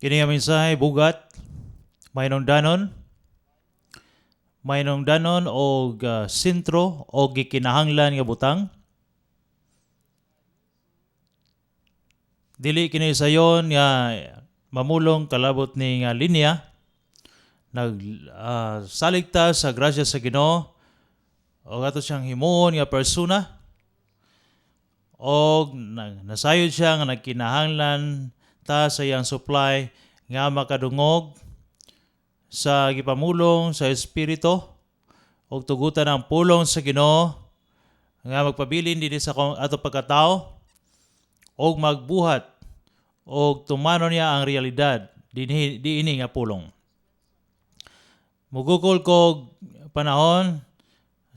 Kini nga mensahe bugat, mahinungdanon, mahinungdanon og sentro o gikinahanglan nga butang. Dili kini sayon nga mamulong kalabot ni nga linya. Nag salig ta sa grasya sa Ginoo og ato siyang himuon nga persona og nasayod siya nga nagkinahanglan ta sa iyang supply nga makadungog sa gipamulong sa Espiritu og tugutan ang pulong sa Ginoo nga magpabilin dinhi sa ato pagkatao og magbuhat og tumanon niya ang realidad dinhi diini nga pulong. Mugukol kog panahon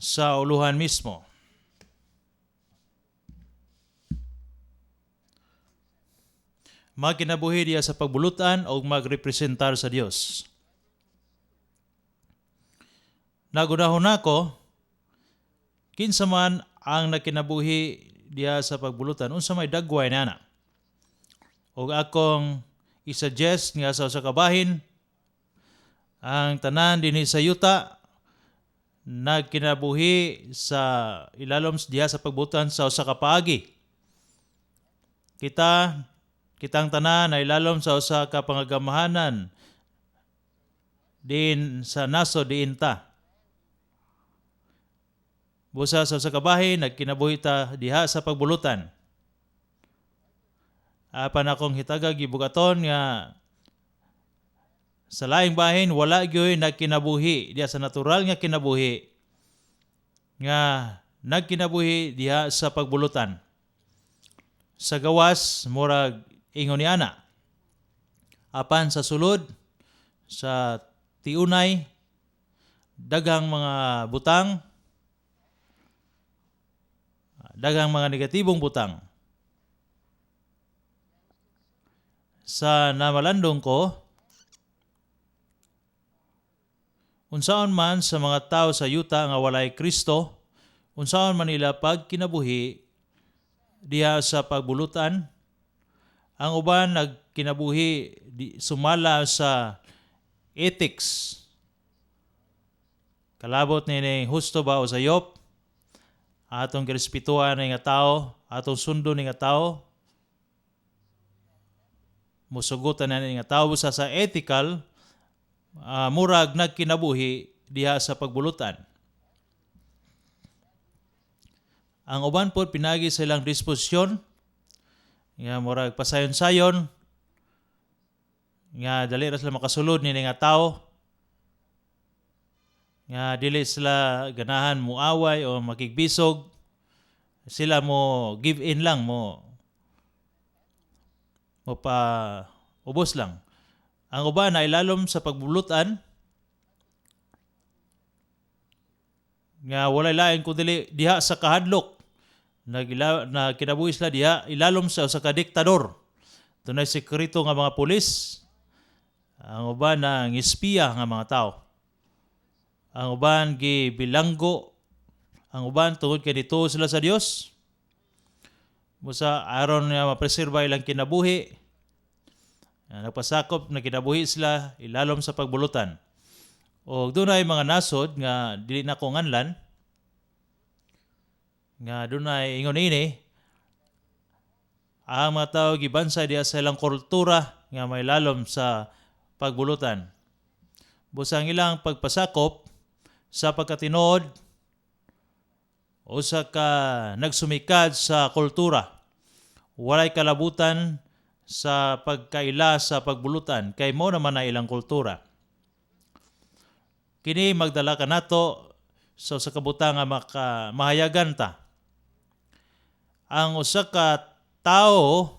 sa uluhan mismo. Magkinabuhi diya sa pagbulutan o magrepresentar sa Dios. Nagunahon nako, kinsa man ang nakinabuhi diya sa pagbulutan, unsa may dagway nana. Og akong i-suggest nga sa usa ka bahin, ang tanan dinhi sa yuta nagkinabuhi sa ilalom diha sa pagbulutan sa usa ka paagi. Kitang tanan na ilalom sa usa ka pangagamahanan din sa nasod diin ta. Busa sa usa ka bahin nagkinabuhi ta diha sa pagbulutan. Apan akong hitagag gibugaton nga sa laing bahin wala gyoy nagkinabuhi diha sa natural nga kinabuhi nga nagkinabuhi diha sa pagbulutan. Sa gawas murag ingon ni ana. Apan sa sulod sa tiunay daghang mga butang, daghang mga negatibong butang. Sa namalandong ko, unsaon man sa mga tao sa yuta nga walay Kristo, unsaon man nila pagkinabuhi diha sa pagbulutan, ang uban nagkinabuhi sumala sa ethics. Kalabot ni husto ba o sayop, atong girespetuhan ni nga tao, atong sundon ni nga tao, musugutan na ni nga tao sa ethical, murag nagkinabuhi diha sa pagbulutan. Ang uban pod pinagi sa ilang disposisyon nga murag pasayon-sayon nga dali ra sila makasulod nini nga tao, nga dili sila ganahan muaway o makigbisog, sila mo give in lang, mo pa ubos lang. Ang uban na ilalom sa pagbulutan nga walay lain kun dili diha sa kahadlok. Na kinabuhi sila diha ilalom sa usa ka diktador. Dunay sekreto nga mga pulis. Ang uban ang espiya nga mga tao. Ang uban gibilanggo. Ang uban tungod kay dito sila sa Dios. Busa aron nga mapreserba ilang kinabuhi. Nagpasakop na kinabuhi sila ilalom sa pagbulutan. Og dunay mga nasod nga dili na ko nganlan nga dunay ingon ini ang mga tao gibansay diha sa ilang kultura nga may lalom sa pagbulutan. Busa ang ilang pagpasakop sa pagkatinuod usa ka nagsumikad sa kultura. Walay kalabutan sa pagkaila sa pagbulutan kay mo naman na ilang kultura. Kini magdala ka nato sa usa ka butang nga mahayagan ta. Ang usa ka tawo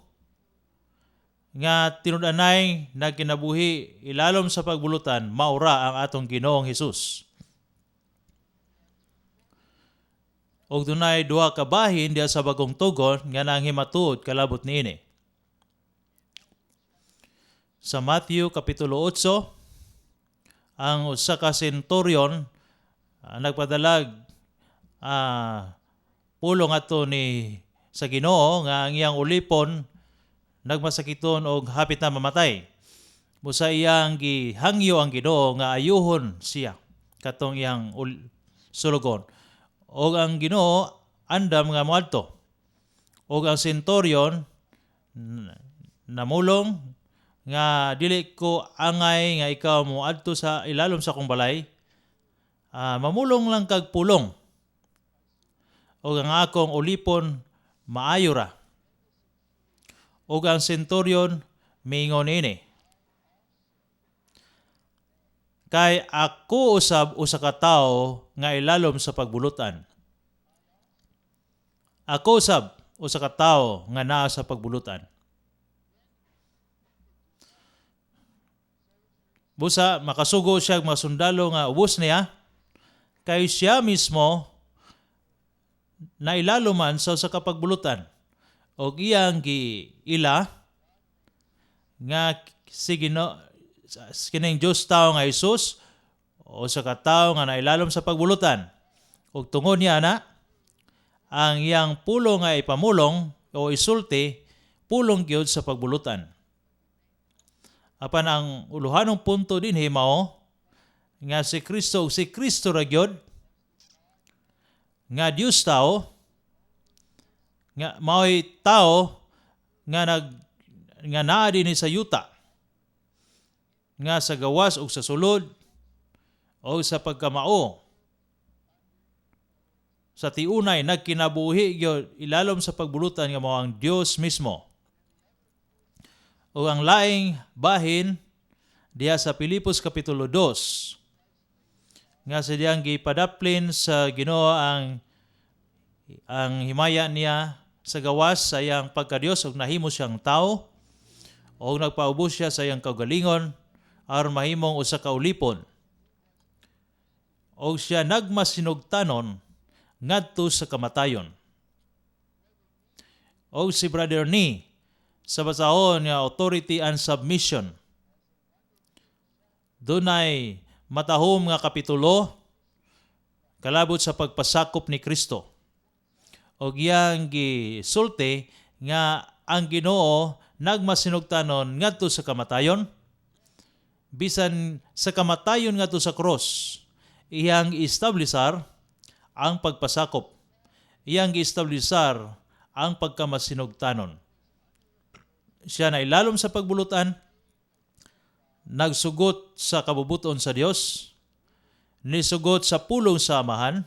nga tinud-anay nagkinabuhi ilalom sa pagbulutan, maura ang atong Ginoong Hesus. Og dunay duha ka bahin diha sa Bagong Tugon nga nanghimatuod kalabot niini. Sa Matthew Kapitulo 8, ang usa ka centurion nagpadalag pulong ato ni sa Ginoo nga ang iyang ulipon nagmasakiton og hapit na mamatay. Busa iyang gihangyo ang Ginoo nga ayuhon siya katong iyang sulugon. Og ang Ginoo andam nga moadto. Og ang centurion namulong nga dili ko angay nga ikaw moadto sa ilalom sa akong balay. Mamulong lang kag pulong og ang akong ulipon maayo ra. Og ang centurion miingon ini, "Kay ako usab usa ka tawo nga ilalom sa pagbulutan. Ako usab usa ka tawo nga naa sa pagbulutan." Busa makasugo siya mga sundalo nga ubos niya kay siya mismo na ilaloman sa usa ka pagbulutan og iyang giila nga si Ginoo, kining Dios tao nga Hesus, usa ka tawo nga nailalom sa pagbulutan, ug tungod niya na ang iyang pulong nga ipamulong o isulti, pulong gyud sa pagbulutan. Apan ang uluhanong punto dinhi mao nga si Kristo ug si Kristo ra gyud nga Dios tao, nga mao'y tao nga nag nga naa dinhi sa yuta, nga sa gawas ug sa sulod o sa pagkamao sa tiunay nagkinabuhi gyud ilalom sa pagbulutan, nga mao ang Dios mismo. O ang laing bahin diha sa Pilipos kapitulo 2, nga sa diyang gipadaplin sa Ginoo ang himaya niya sa gawas sa iyang pagkadiyos ug nahimo siyang tao ug nagpaubos siya sa iyang kaugalingon aron mahimong usa ka ulipon og siya nagmasinugtanon ngadto sa kamatayon. Og si Brother ni sa basahon nga Authority and Submission, dunay matahom nga kapitulo kalabot sa pagpasakop ni Kristo. Og iyang gisulti nga ang Ginoo nagmasinugtanon ngadto sa kamatayon, bisan sa kamatayon ngadto sa cross, iyang giestablisar ang pagpasakop. Iyang giestablisar ang pagkamasinugtanon. Siya na ilalom sa pagbulutan, nagsugot sa kabubuton sa Dios, nisugot sa pulong sa Amahan,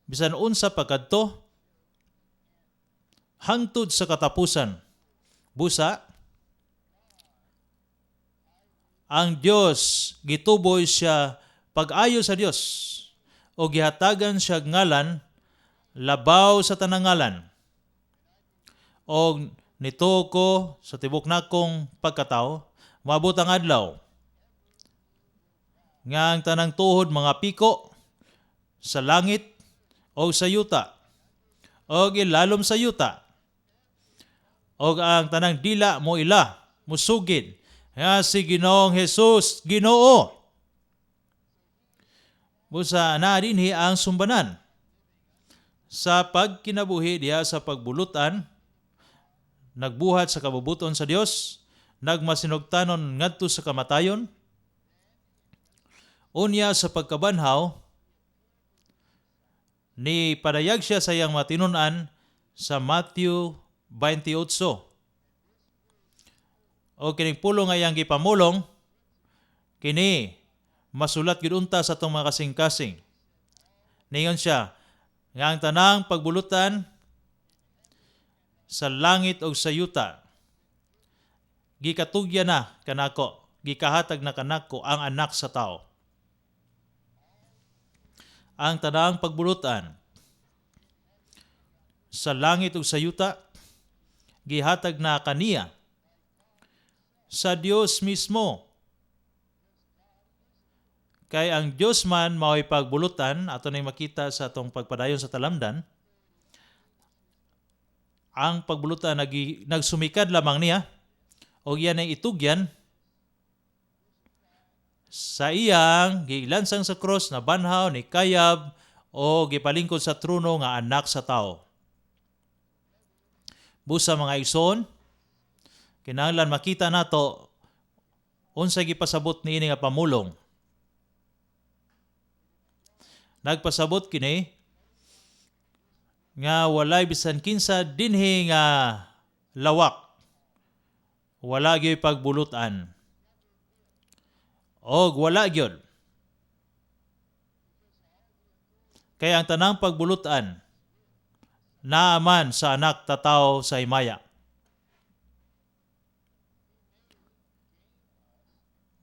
bisan unsa pa kadto, hangtod sa katapusan. Busa, ang Dios gituboy siya pag-ayo sa Dios o gihatagan siya ngalan labaw sa tanang ngalan. Og nito ko sa tibok nakong pagkatao, moabot ang adlaw nga ang tanang tuhod mga piko sa langit o sa yuta o ilalom sa yuta, o ang tanang dila mo ila musugid nga si Ginoong Hesus Ginoo. Busa naa dinhi ang sumbanan sa pagkinabuhi diha sa pagbulutan, nagbuhat sa kabubuton sa Dios, nagmasinugtanon ngadto sa kamatayon, unya sa pagkabanhaw ni padayag siya sa iyang matinunan sa Matthew 28. O kining pulong nga iyang gipamulong, kini masulat gyud unta sa atong mga kasing-kasing. Ningon siya nga ang tanang pagbulutan sa langit o sa yuta gikatugyan na kanako, gikahatag na kanako ang Anak sa Tao. Ang tanang pagbulutan sa langit ug sa yuta gihatag na kaniya sa Dios mismo. Kay ang Dios man mao'y pagbulutan, ato nang makita sa atong pagpadayon sa talamdan. Ang pagbulutan nagsumikad lamang niya o iyan ay itugyan sa iyang gilansang sa cross, na banhaw, ni kayab o gipalingkod sa trono nga Anak sa Tao. Busa, mga igsoon, kinahanglan makita nato Unsa gipasabot niini nga pamulong? Nagpasabot kini nga walay bisan kinsa dinhi nga lawak wala gyud pagbulutan. Og wala gyud. Kaya ang tanang pagbulutan naaman sa Anak Tataw sa himaya.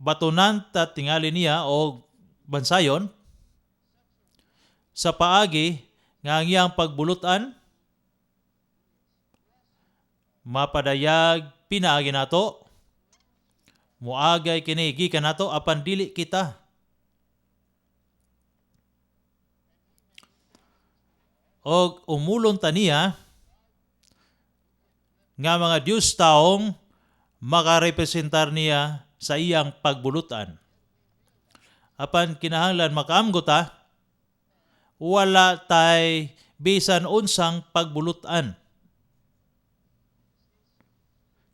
Batunan ta tingali niya og bansayon sa paagi nga ang iyang pagbulutan mapadayag pinaagi nato, muagay kini gikan nato, apan dili kita. Og umulon ta niya nga mga Dios taong makarepresentar niya sa iyang pagbulutan. Apan kinahanglan makaamgo ta, wala tay bisan unsang pagbulutan.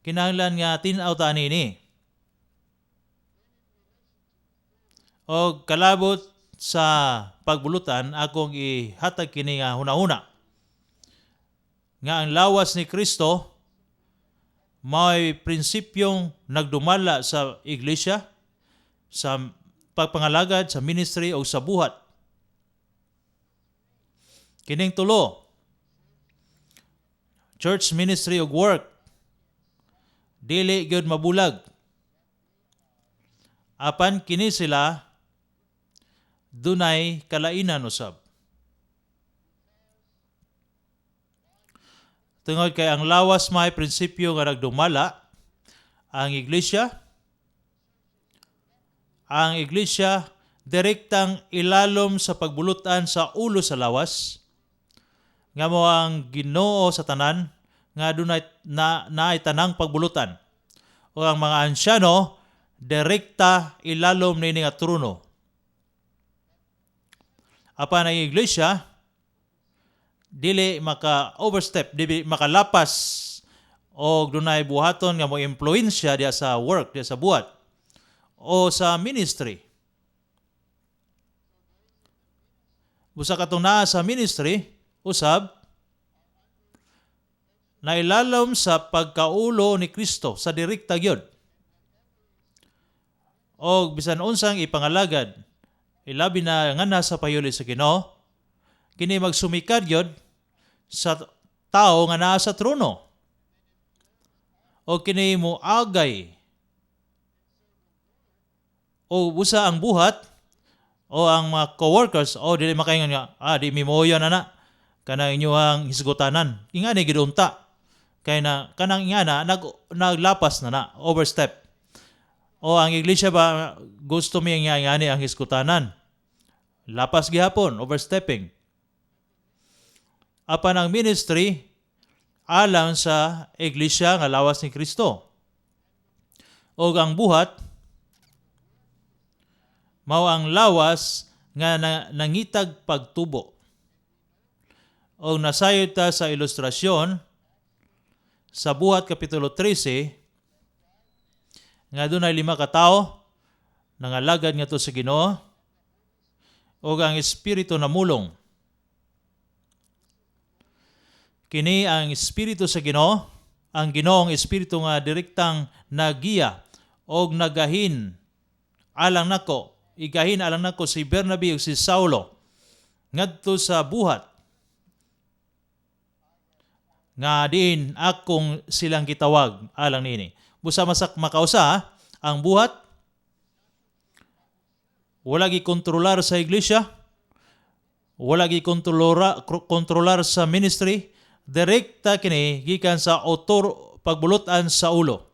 Kinahanglan nga tin-aw ta niini. Og kalabot sa pagbulutan, akong ihatag kini nga hunahuna nga ang lawas ni Kristo may prinsipyong nagdumala sa iglesia, sa pagpangalagad, sa ministry o sa buhat. Kining tulo, church, ministry ug work, dili gyud mabulag. Apan kini sila dunay kalainan usab. Tungod kay ang lawas may prinsipyo nga nagdumala ang iglesia, ang iglesia direktang ilalom sa pagbulutan sa ulo sa lawas, nga mo ang Ginoo sa tanan nga dunay na naay tanang pagbulutan. O ang mga ansyano direkta ilalom niini nga trono. Apan ang iglesia dili maka overstep, dili makalapas og dunay buhaton nga mo impluwensya diya sa work, diya sa buhat o sa ministry. Busa katong naa sa ministry, usab nailalom sa pagkaulo ni Kristo sa direkta gyud. Og bisan unsang ipangalagad, ilabi na nga nasa payuli sa Ginoo, kini magsumikad gyud sa tao nga naa sa trono. O kini moagay o busa ang buhat o ang mga coworkers o dili makaingon nga di mimoyo na na kanang inyuhang hisgutanan. Ingani gid unta kay na kanang ingana naglapas na na, overstep. O ang iglesia ba gusto mi nga ingani ang hisgutanan, lapas gihapon, overstepping. Apan ang ministry alang sa iglesia nga lawas ni Kristo. Og ang buhat mao ang lawas nga nangitag pagtubo. Og nasayod ta sa ilustrasyon sa Buhat Kapitulo 13 nga dunay 5 ka tawo nangalagad ngadto sa Ginoo og ang Espiritu namulong. Kini ang Espiritu sa Ginoo, ang Ginoong Espiritu nga direktang nagiya og nagahin alang nako, igahin alang nako si Bernabe ug si Saulo ngadto sa buhat nga diin akong silang gitawag alang niini. Busa masak makausa ang buhat wala gikontrolar sa iglesia, wala gikontrolar sa ministry, direkta kini gikan sa autor pagbulutan sa ulo.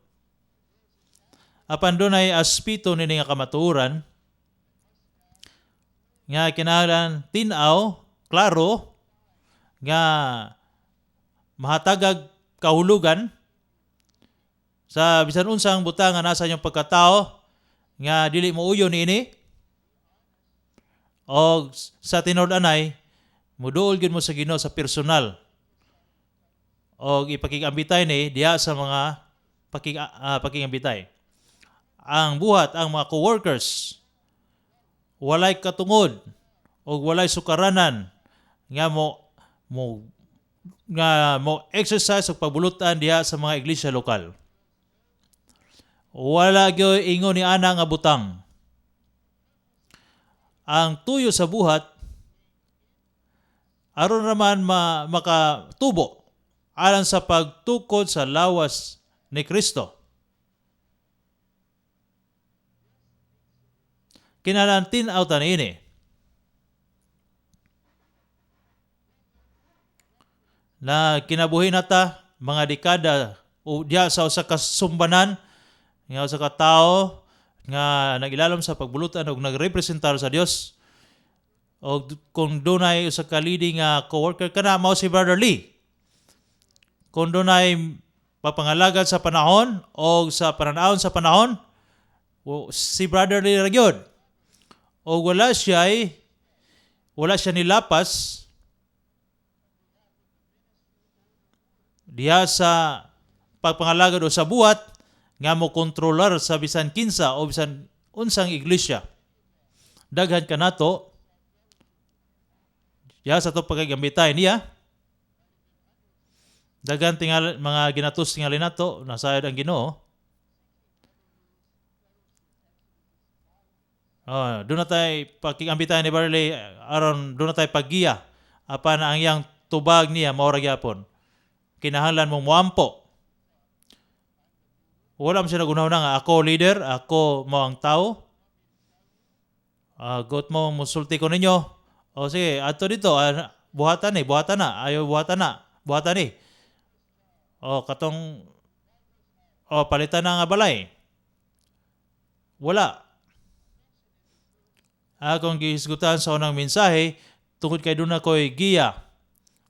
Apan dunay aspeto nini nga kamatuoran nga kinahanglan tin-aw klaro nga mahatagag kahulugan sa bisan unsang butang nga nasa inyong pagkatao nga dili mo uyon niini, og sa tinud-anay muduol gyud mo sa Ginoo sa personal og ipakigambitay ni diha sa mga pakigambitay. Ang buhat, ang mga coworkers, walay katungod o walay sukaranan nga mo exercise og pagbulutan diha sa mga iglesia lokal. Wala gyoy ingon ni ana nga butang. Ang tuyo sa buhat aron raman makatubo alang sa pagtukod sa lawas ni Kristo. Kinahanglan tin-aw ta niini. Na kinabuhi nata mga dekada o diha sa usa ka sumbanan nga usa ka tawo nga nagilalom sa pagbulutan og nagrepresentar sa Dios, og kung dunay usa ka leading nga coworker, kana mao si Brother Lee. Kung dunay papangalagad sa panahon o sa pananawon sa panahon, si Brother Lee ra gyud. O wala siya nilapas diha sa pagpangalagad o sa buhat nga mo kontrolar sa bisan kinsa o bisan unsang iglesia. Daghan kanato diha sa ato pagkagambitay niya. Daghan tingal mga ginatos tingali nato, nasayod ang Ginoo. Oh, doon na tayo pakigambitay ni Barley aron doon na tayo paggiya apan ang iyang tubag niya mao ra gyapon. Kinahanglan mong moampo. Wala mo siya nagunaw na nga ako leader, ako mo ang tao. Got mo musulti ko ninyo. O sige, ato dito, buhatan ni, buhatan na, ayo buhatan na, buhatan ni. O katong o palitan na nga balay. Wala. Akong gihisgutan sa unang mensahe tungod kay doon ako'y giya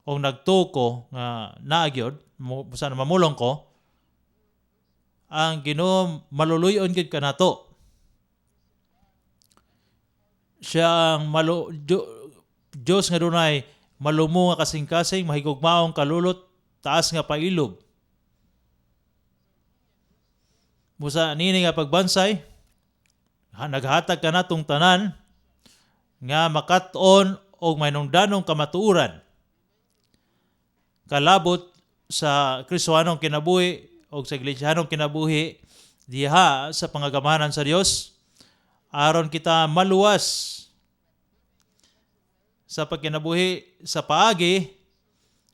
o nagtuko nga naagyod mo sa mamulong ko ang Ginoo maluluyon gid kanato. Siya ang Dios nga dunay malumo nga kasing-kasing, mahigugmaong kalulot, taas nga pailob. Busa nini nga pagbansay, naghatag kanatong tanan nga makat-on og mahinungdanong kamatuoran kalabot sa Kristohanong kinabuhi o sa iglesyahanong kinabuhi diha sa pangagamanan sa Dios aron kita maluwas sa pagkinabuhi sa paagi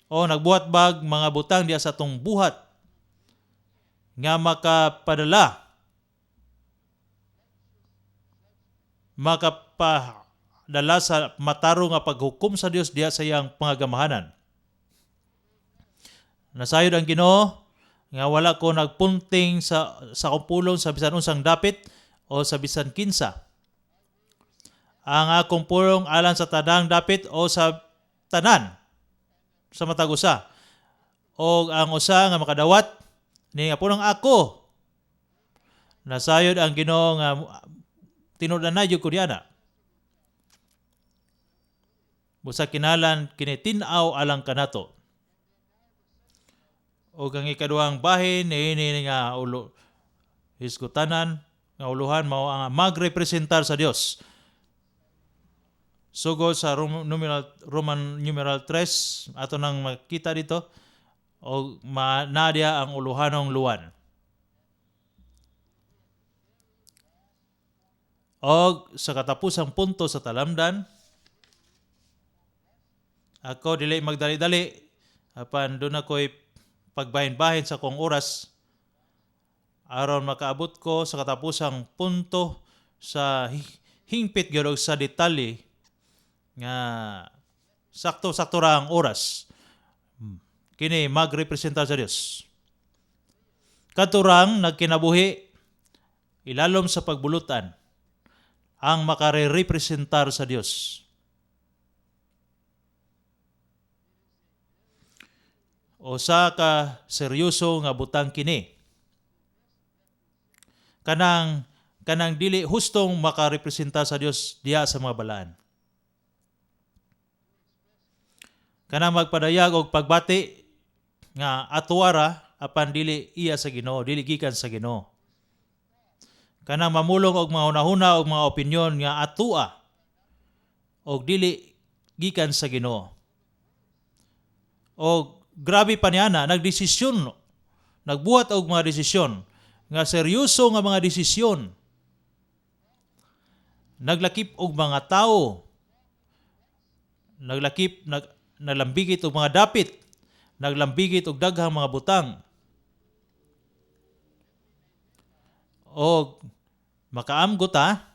o nagbuhat bag mga butang diha sa atong buhat nga makapadala, makapadala sa matarong nga paghukom sa Dios diha sa iyang pangagamahanan. Nasayod ang Ginoo nga wala ko nagpunting sa akong pulong sa bisan unsang dapit o sa bisan kinsa. Ang akong pulong alang sa tanang dapit o sa tanan sa matag usa. O ang usa nga makadawat ni nga pulong ako. Nasayod ang Ginoo nga tinud-an na jud ko diana. Busa kinalan kini tin-aw alang kanato. O ang ikaduhang bahin niini nga ulo hisgutanan nga uluhan mao ang magrepresentar sa Dios. Sugod sa Roman numeral 3 ato nang makita dito o nadia ang uluhanong luwan. Og sa katapusang punto sa talamdan, ako dili magdali-dali apan doon ako'y pagbahin-bahin sa kong oras aron makaabot ko sa katapusang punto sa hingpit gyud og sa detalye nga sakto-sakto ra ang oras. Kini magrepresentar sa Dios. Katurang nagkinabuhi ilalom sa pagbulutan ang makare-representar sa Dios. Usa ka seryoso nga butang kini. Kanang dili hustong makarepresenta sa Dios diha sa mga balaan. Kanang magpadayag og pagbati nga atuara apan dili iya sa Ginoo, dili gikan sa Ginoo. Kanang mamulong og mga hunahuna og mga opinyon nga atua og dili gikan sa Ginoo. Og grabe pa niya na nagdesisyon, nagbuhat og mga desisyon nga seryoso nga mga desisyon. Naglakip og mga tao, naglakip nalambigit og mga dapit, naglambigit og daghang mga butang. Og makaamgo ta,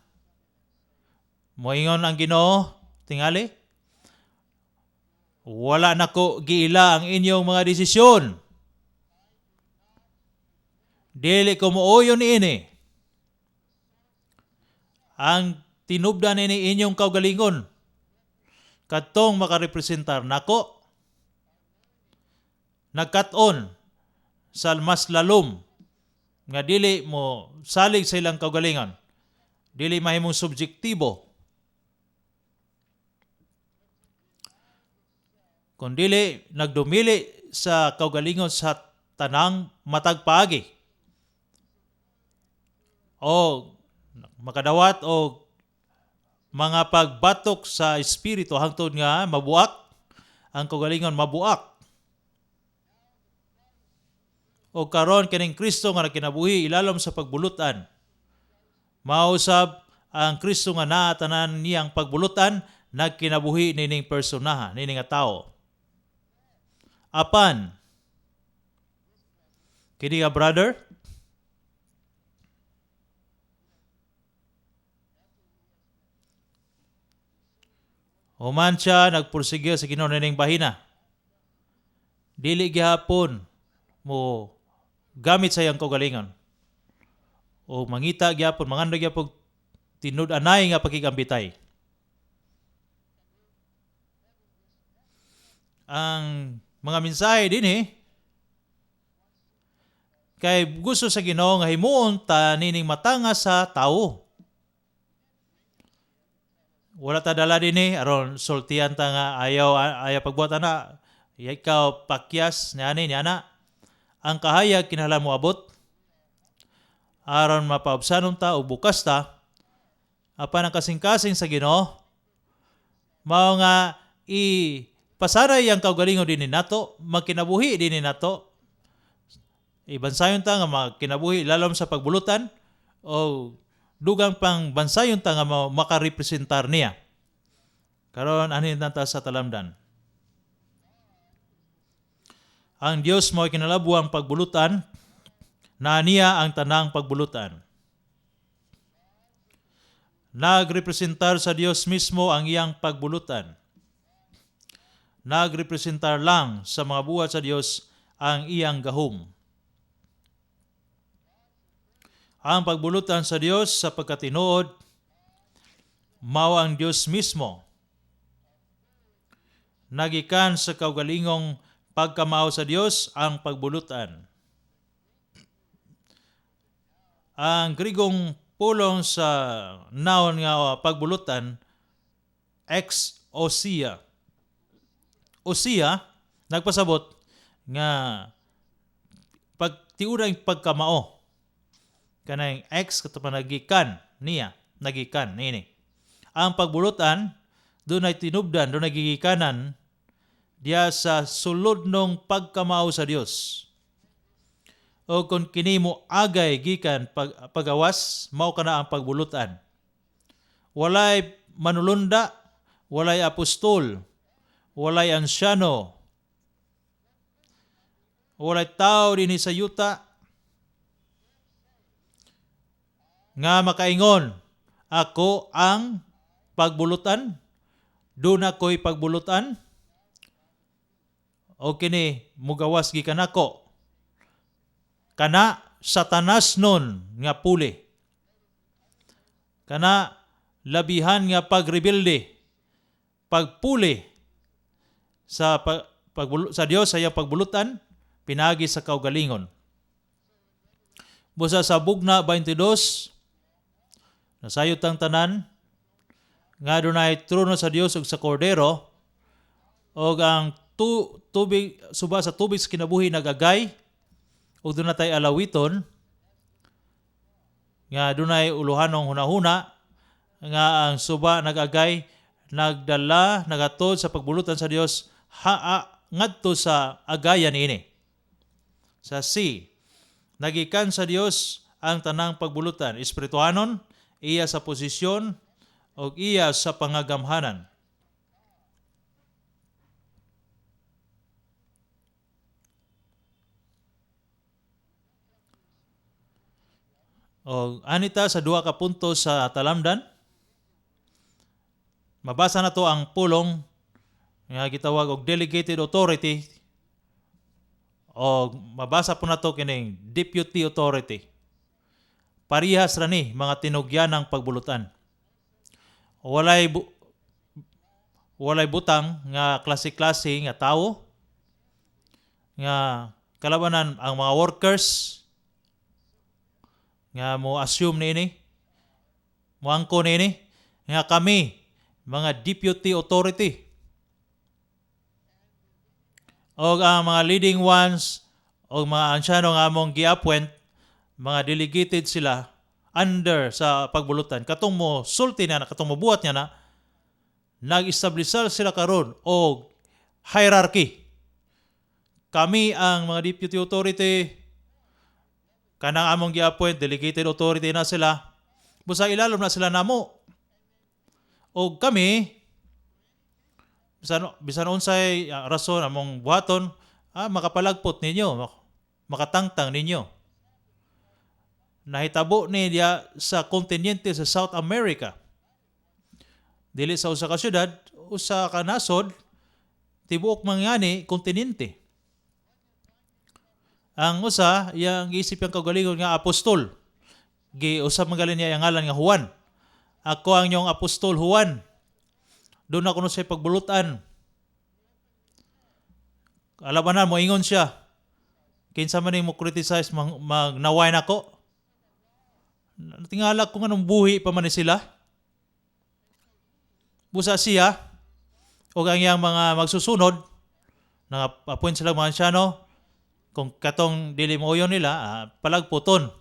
moingon ang Ginoo tingali, "Wala nako giila ang inyong mga desisyon. Dili ko mooyon niini. Ang tinubdan ini inyong kaugalingon kadtong makarepresentar nako nagkat-on sa mas lalom nga dili mo salig sa ilang kaugalingon, dili mahimong subjektibo, kun dili nagdumili sa kaugalingon sa tanang matag paagi o makadawat o mga pagbatok sa espiritu hangtod nga mabuak ang kaugalingon, mabuak." O karon, kining Kristo nga nagkinabuhi ilalom sa pagbulutan, mausab ang Kristo nga naa tanan niyang pagbulutan nagkinabuhi nining personaha, nining nga tao. Apan kini nga brother, human siya nagpursige sa Ginoo nining bahina, dili gihapon mo gamit sa iyang kaugalingon o mangita gyapon, mangandoy gyapon tinud-anay nga pakigambitay. Ang mga mensahe dinhi kay gusto sa Ginoo nga himuon ta nining matanga sa tawo. Wala ta dala dinhi aron sultian ta nga ayaw ayaw pagbuhat ana, ikaw pakyas niani niana. Ang kahayag kinahanglan moabot aron mapaubsanon ta o bukas ta. Apan ang kasing-kasing sa Ginoo mao nga ipasanay ang kaugalingon dinhi nato, magkinabuhi dinhi nato. Ibansayon ta nga magkinabuhi lalom sa pagbulutan o dugang pang bansayon ta nga makarepresentar niya. Karon, anhin na ta sa talamdan. Ang Dios mao kinalabuang pagbulutan, na niya ang tanang pagbulutan. Nagrepresentar sa Dios mismo ang iyang pagbulutan. Nagrepresentar lang sa mga buhat sa Dios ang iyang gahom. Ang pagbulutan sa Dios sa pagkatinuod mao ang Dios mismo. Nagikan sa kaugalingong pagkamao sa Dios ang pagbulutan. Ang Grigong pulong sa noun nga pagbulutan, ex ousia. Ousia nagpasabot nga pagtiurang pagkamao. Kanang ex kato pa nagikan niya, nagikan niini. Ang pagbulutan dunay tinubdan, dunay gigikanan diya sa sulod nung pagkamao sa Dios. O kung kini mo agay gikan pagawas, mao kana ang pagbulutan. Walay manulunda, walay apostol, walay ansyano, walay tao dinhi sa yuta nga makaingon, "Ako ang pagbulutan, duna ko'y pagbulutan, o kini mugawas gikan ako." Kana Satanas nun nga puli. Kana labihan nga pagrebelde, pagpuli sa Dios sa iyang pagbulutan pinagi sa kaugalingon. Busa sa Bugna 22, nasayod tang tanan nga dunay trono sa Dios ug sa Kordero, ug ang tubig, suba sa tubig sa kinabuhi nagagay ug duna tay alawiton. Nga dunay uluhanong hunahuna nga ang suba nag-agay, nagdala, nagatod sa pagbulutan sa Dios ha, ngadto sa agayan niini. Sa C, nagikan sa Dios ang tanang pagbulutan, espirituhanon, iya sa posisyon o iya sa pangagamhanan. O anita sa duha ka punto sa talamdan, mabasa na to ang pulong nga gitawag og delegated authority o mabasa po nato kining deputy authority. Parihas ra ni mga tinugyanang pagbulutan. Walay butang nga klase-klase nga tawo nga kalabanan ang mga workers nga mo assume niini, moangko niini nga kami mga deputy authority og ang mga leading ones og mga ansyano nga among gi-appoint, mga delegated sila under sa pagbulutan. Katong mo sulti na, katong mo buhat niya na, nag-establisar sila karon og hierarchy. Kami ang mga deputy authority, kanang among gi-appoint, delegated authority na sila. Busa ilalom na sila namo. Og kami, bisan unsay rason among buhaton, makapalagpot ninyo, makatangtang ninyo. Nahitabo ni diya sa kontinente sa South America. Dili sa usa ka syudad, usa ka nasod, tibuok mangani kontinente. Ang usa, iyang giisip yang kaugalingon nga apostol. Giusab man gali niya ang ngalan nga Juan. Ako ang inyong apostol Juan. Doon ako no siya pagbulutan. Alabanan mo ingon siya. Kinsa man mo criticize, magnaway nako. Natingala ko nganong buhi pa man ni sila. Busa siya o ang iyang mga magsusunod, nanga-appoint sila mga ansyano, kung katong dili mo uyon nila, palagputon.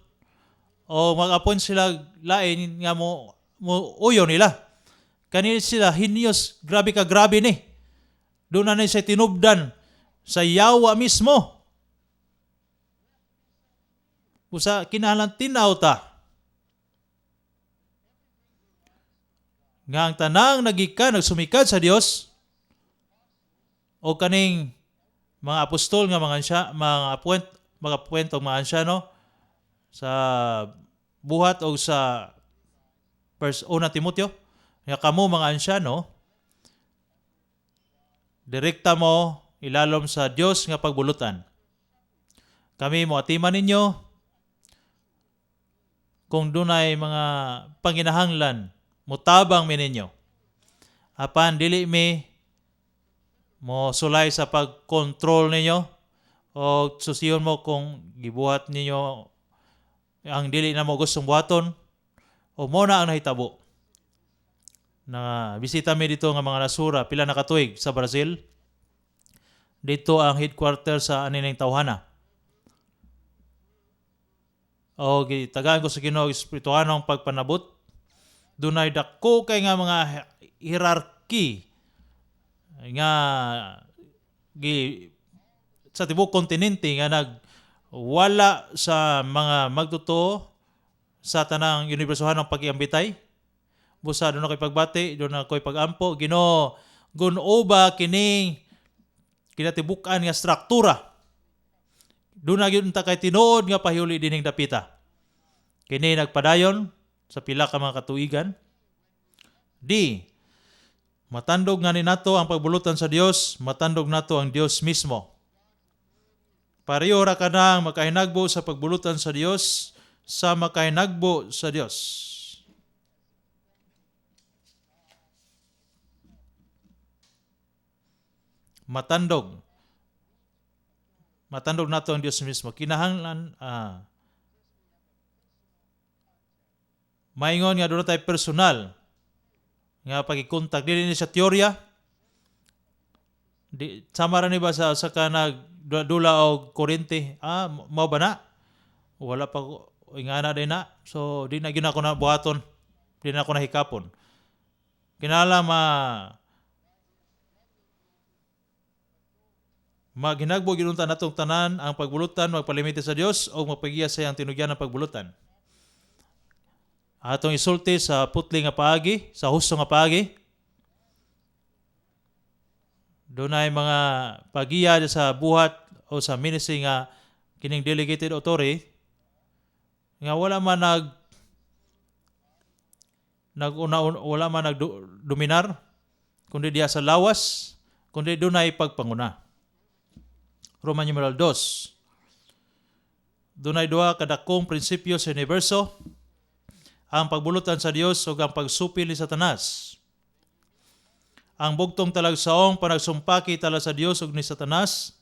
O mag-appoint sila lain nga mo uyon nila. Kanil sila hinyos, grabe ka grabe ni. Doon na ni siya tinubdan sa yawa mismo. Usa kinahanglan tinaw ta nga ang tanang nagikan nagsumikad sa Dios o kaning mga apostol nga mga ansya, mga appoint, mga appoint og mga ansyano sa buhat og sa verse 1 Timoteo nga kamo mga ansyano direkta mo ilalom sa Dios nga pagbulutan. Kami mo atiman ninyo kung dunay mga panginahanglan, mutabang mi ninyo. Apan dili mi mo sulay sa pagkontrol ninyo o susiyon mo kung gibuhat ninyo ang dili na mo gustong buhaton o mo na ang nahitabo. Na bisita mi dito nga mga nasura pila na katuig sa Brazil. Dito ang headquarter sa anining tawhana. O gitagaan ko sa Ginoo espirituhanong pagpanabot. Dunay dako kay nga mga hierarchy nga gi sa tibuok kontinente nga nagwala sa mga magtotoo sa tanang universohanong pagiambitay. Busa doon ako'y pagbati, doon ako'y pagampo. Ginoo, gunoba kining kinatibukan nga struktura. Doon na gyud ta kay tinuod nga pahiuli dining dapita. Kini nagpadayon sa pila ka mga katuigan. D. Matandog nga ni nato ang pagbulutan sa Dios, matandog nato ang Dios mismo. Pareho ra kanang makahinagbo sa pagbulutan sa Dios sa makahinagbo sa Dios. Matandog. Matandog nato ang Dios mismo. Kinahanglan maingon nga doon tayo personal nga pagkikontak. Dili ni sa teorya. Di sama ra ni ba sa ka nag dula og kuryente? Mao ba na? Wala pa ko. Ingana din na. So di na gyud ako na buhaton. Di na ako nahikapon. Kinahanglan maghinagbo gyud unta natong tanan ang pagbulutan, magpalimite sa Dios o magpagiya sa iyang tinugyan ng pagbulutan. Atong isulti sa putli nga paagi, sa husto nga paagi. Dunay mga pagiya sa buhat o sa ministry nga kining delegated authority nga wala man nag naguna, wala man nagdominar kundi diha sa lawas, kundi dunay pagpanguna. Roman numeral 2. Dunay duha ka dakong prinsipyo sa universo: ang pagbulutan sa Dios ug ang pagsupil ni Satanas. Ang bugtong talagsaong panagsumpaki tala sa Dios ug ni Satanas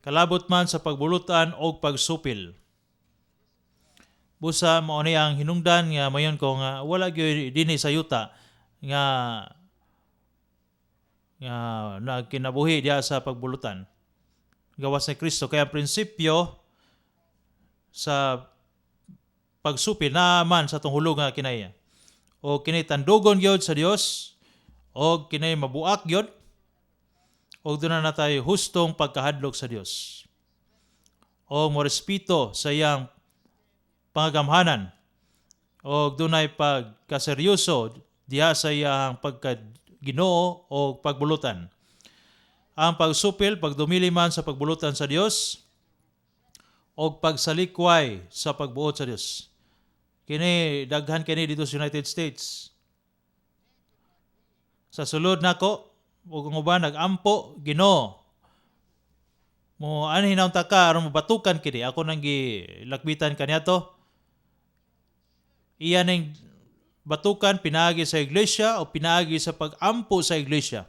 kalabot man sa pagbulutan og pagsupil. Busa mao ni ang hinungdan nga mayon ko nga wala gyud dinhi sa yuta nga nagkinabuhi diha sa pagbulutan gawas ni Kristo, kaya ang prinsipyo sa pagsupil naman sa atong hulog nga kinaiya o kini tandugon gyud sa Dios o kini mabuak gyud o doon na tayo hustong pagkahadlok sa Dios o morespeto sa iyang pangagamhanan o dunay pagkaseryoso diha sa iyang pagka-Ginoo o pagbulutan. Ang pagsupil, pagdumili man sa pagbulutan sa Dios o pagsalikway sa pagbuot sa Dios. Kini daghan kini dito sa United States. Sa sulod nako ug ang uban nagampo, "Ginoo, mo anhi na unta ka aron mabatukan kini ako nang gilakbitan kaniadto." Iya ning batukan pinaagi sa iglesia o pinaagi sa pag-ampo sa iglesia.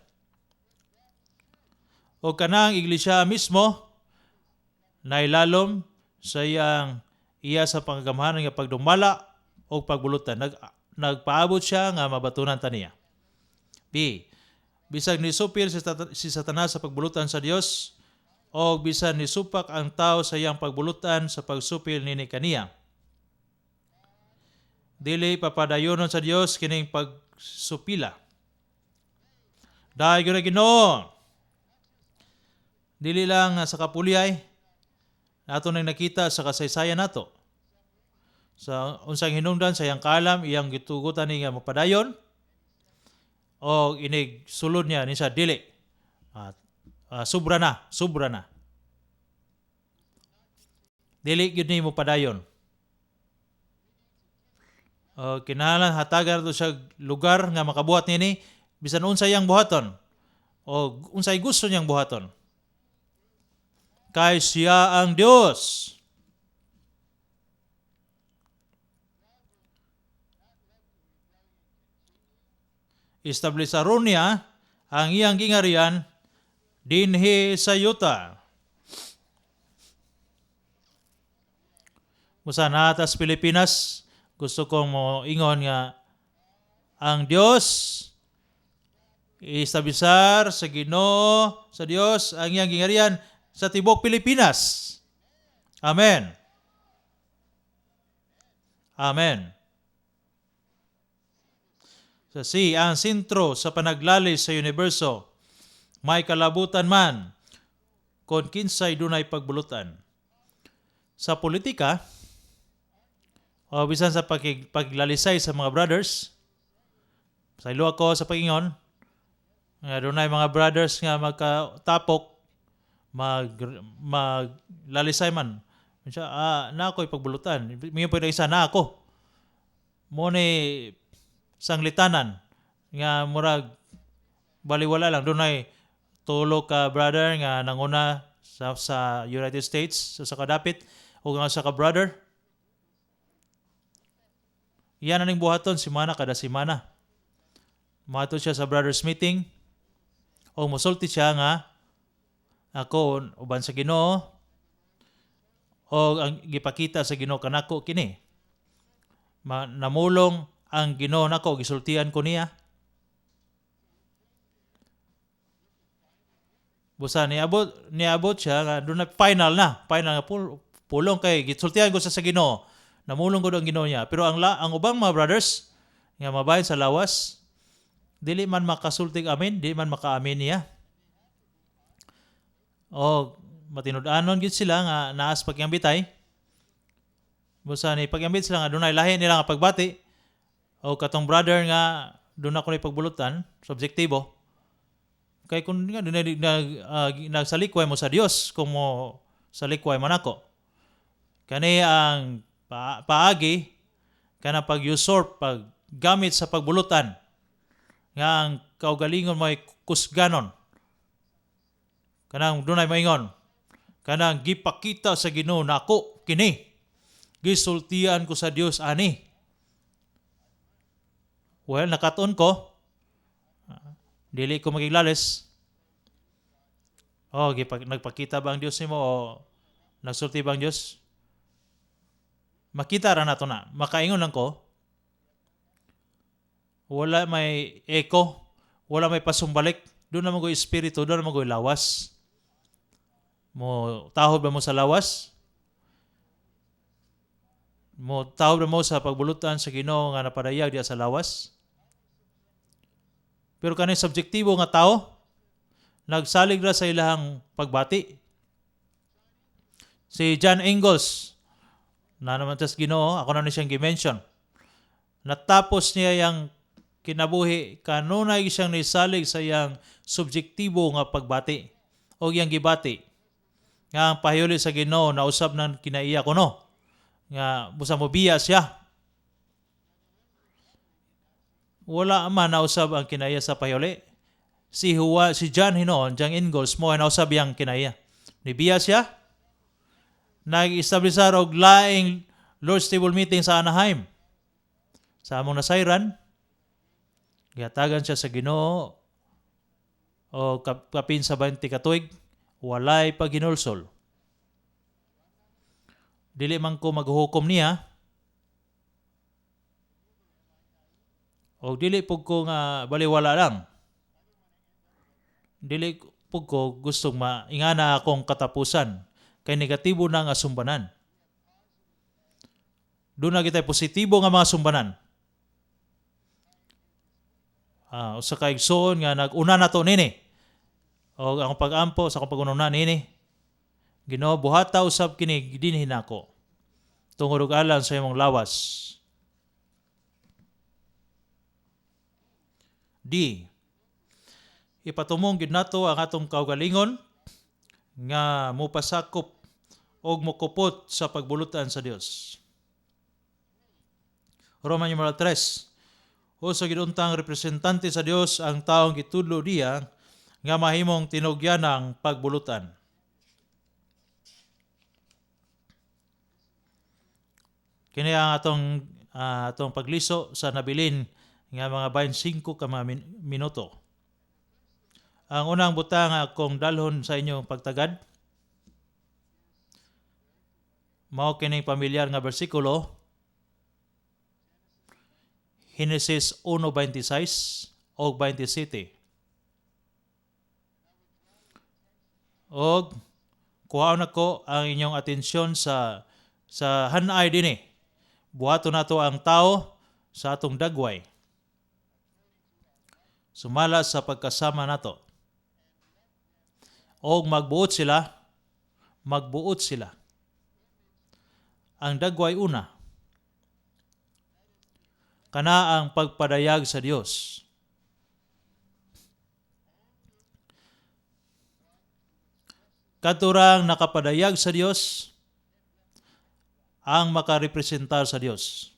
O kanang iglesia mismo nailalom sa iyang iya sa pangagamhanan nga pagdumala o pagbulutan. Nagpaabot siya nga mabatunan ta niya. B. Bisag nisupil si Satanas sa pagbulutan sa Dios o bisan nisupak ang tao sa iyang pagbulutan sa pagsupil nini kaniya, dili papadayonon sa Dios kining pagsupila. Dahil na Ginoo. Dili lang sa kapuliyay nato nang nakita sa kasaysayan nato. Sa unsang hinungdan sa iyang kalam, iyang gitugutan ni nga mapadayon o inig sulod niya ni sa dili. At sobra na, sobra na. Dili gyud ni mo padayon. Kinahanglan hatagan nato siya lugar nga makabuhat nini bisan unsa iyang buhaton o unsay gusto niyang buhaton. Kay siya ang Dios. Establesaron niya ang iyang gingarian dinhi sa yuta. Musa natas Pilipinas, gusto kong mo ingon nga ang Dios, istablisar sa Ginoo sa Dios ang iyang gingarian sa tibok Pilipinas. Amen. Amen. Sa C, ang sentro sa panaglalis sa universo may kalabutan man kon kinsay dunay pagbulutan. Sa politika, o bisan sa paglalisay sa mga brothers, sa ilo ako sa pagingon, nga dunay mga brothers nga magkatapok, maglalisay man. Siya, na ako'y pagbulutan. Mingon pa isa na ako. Mo ni sanglitanan nga murag baliwala lang. Dunay tulo ka brother nga nanguna sa United States sa kadapit o nga sa ka brother. Iyan aning buhaton simana kada simana. Mato siya sa brothers meeting o mosulti siya nga ako uban sa Ginoo o ang gipakita sa Ginoo kanako kini. Namulong ang Ginoo nako, gisultian ko niya. Busa niabot siya nga doon na final nga pulong kay gisultian ko sa Ginoo. Namulong gud ang Ginoo niya. Pero ang ubang mga brothers nga mabahin sa lawas, dili man makasultig amin, dili man makaamin niya. O matinud-anon gid sila nga naas pagyambitay. Busa ni pagyambit sila nga dunay lahi nila nga pagbati o katong brother nga doon ako ni pagbulutan, subjektibo. Kay kung nga dunay nagsalikway mo sa Dios kung mo salikway man ako. Kani ang paagi kana pag-usurp, paggamit sa pagbulutan nga ang kaugalingon mo ay kusganon. Kanang dunay maingon, kanang gipakita sa Ginoo nako kini. Gisultian ko sa Dios ani. Well, nakatuon ko, dili ko magiglalis. Oh, nagpakita ba ang Dios nimo o nagsulti ba ang Dios? Makita ra nato na. Makaingon lang ko. Wala may echo, wala may pasumbalik. Doon na mo espiritu, doon na mo lawas. Mo tahod ba mo sa lawas? Mo tahod ba mo sa pagbulutan sa Ginoo nga napadayag diha sa lawas? Pero kaning subjektibo nga tao, nagsalig ra sa ilahang pagbati. Si John Ingalls, na naman tas Ginoo, ako na ni siyang gi-mention. Natapos niya yang kinabuhi, kanunay siyang nisalig sa iyang subjektibo nga pagbati o iyang gibati. Nga ang pahiyuli sa Ginoo nausab ng kinaiya kuno. Nga busa mo biya siya. Wala man nausab ang kinaiya sa pahiyuli. Si John hinoon, John Ingalls, mo nausab yang kinaiya. Nibiya siya. Nag-establisar og laing Lord's Table meeting sa Anaheim. Sa among nasayran, gihatagan siya sa Ginoo o kapin sa 20 ka tuig, walay paghinulsol. Dili man ko maghukom niya, o dili pug ko nga baliwala lang. Dili pug ko gustong maingana akong katapusan kay negatibo na nga sumbanan. Doon na kita positibo nga mga sumbanan. Usa ka igsoon nga nag-una na to nini. O akong pag-ampo sa akong pag-ununa nini. Ginoo, buhata usab kini dinhi nako. Tungod og alang sa imong lawas. D. Ipatumong gid nato ang atong kaugalingon nga mopasakop og mokupot sa pagbulutan sa Dios. Roma numero 3. Usa gid untang representante sa Dios ang taong gitudlo diya nga mahimong tinugyanang pagbulutan. Kini ang atong pagliso sa nabilin nga mga 25 ka mga minuto. Ang unang butang akong dalhon sa inyong pagtagad mao kining pamilyar nga bersikulo, Henesis 1:26 og 27. Og kuhaon nako ang inyong atensyon sa hanay dinhi. Buhaton nato ang tao sa atong dagway. Sumala sa pagkasama nato. Og magbuot sila, magbuot sila. Ang dagway una, kana ang pagpadayag sa Dios. Katurang nakapadayag sa Dios ang makarepresentar sa Dios.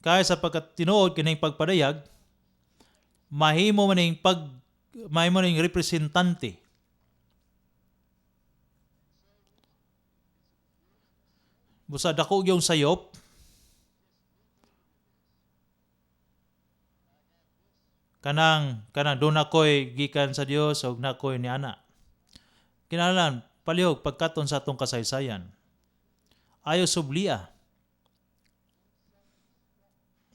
Kaya sa pagkatinuod kining pagpadayag, mahimo ning representante. Busa dako gyung sayop, kanang doon ako'y gikan sa Dios og nakoy ni ana. Kinahanglan palihog pagkaton sa atong kasaysayan. Ayaw sublia.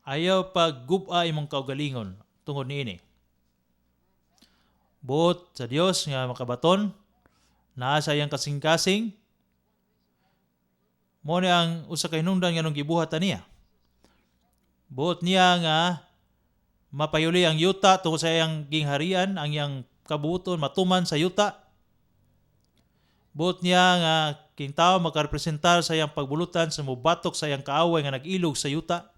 Ayaw paggub-a imong kaugalingon tungod niini. Buot sa Dios nga makabaton, naa sa iyang kasing-kasing. Mao ni ang usa ka hinungdan nganong gibuhat niya. Buot niya nga mapayuli ang yuta tungod sa iyang gingharian, ang iyang kabuoton matuman sa yuta. Buot niya nga king tao makarepresentar sa iyang pagbulutan sa mubatok sa iyang kaaway nga nag-ilog sa yuta.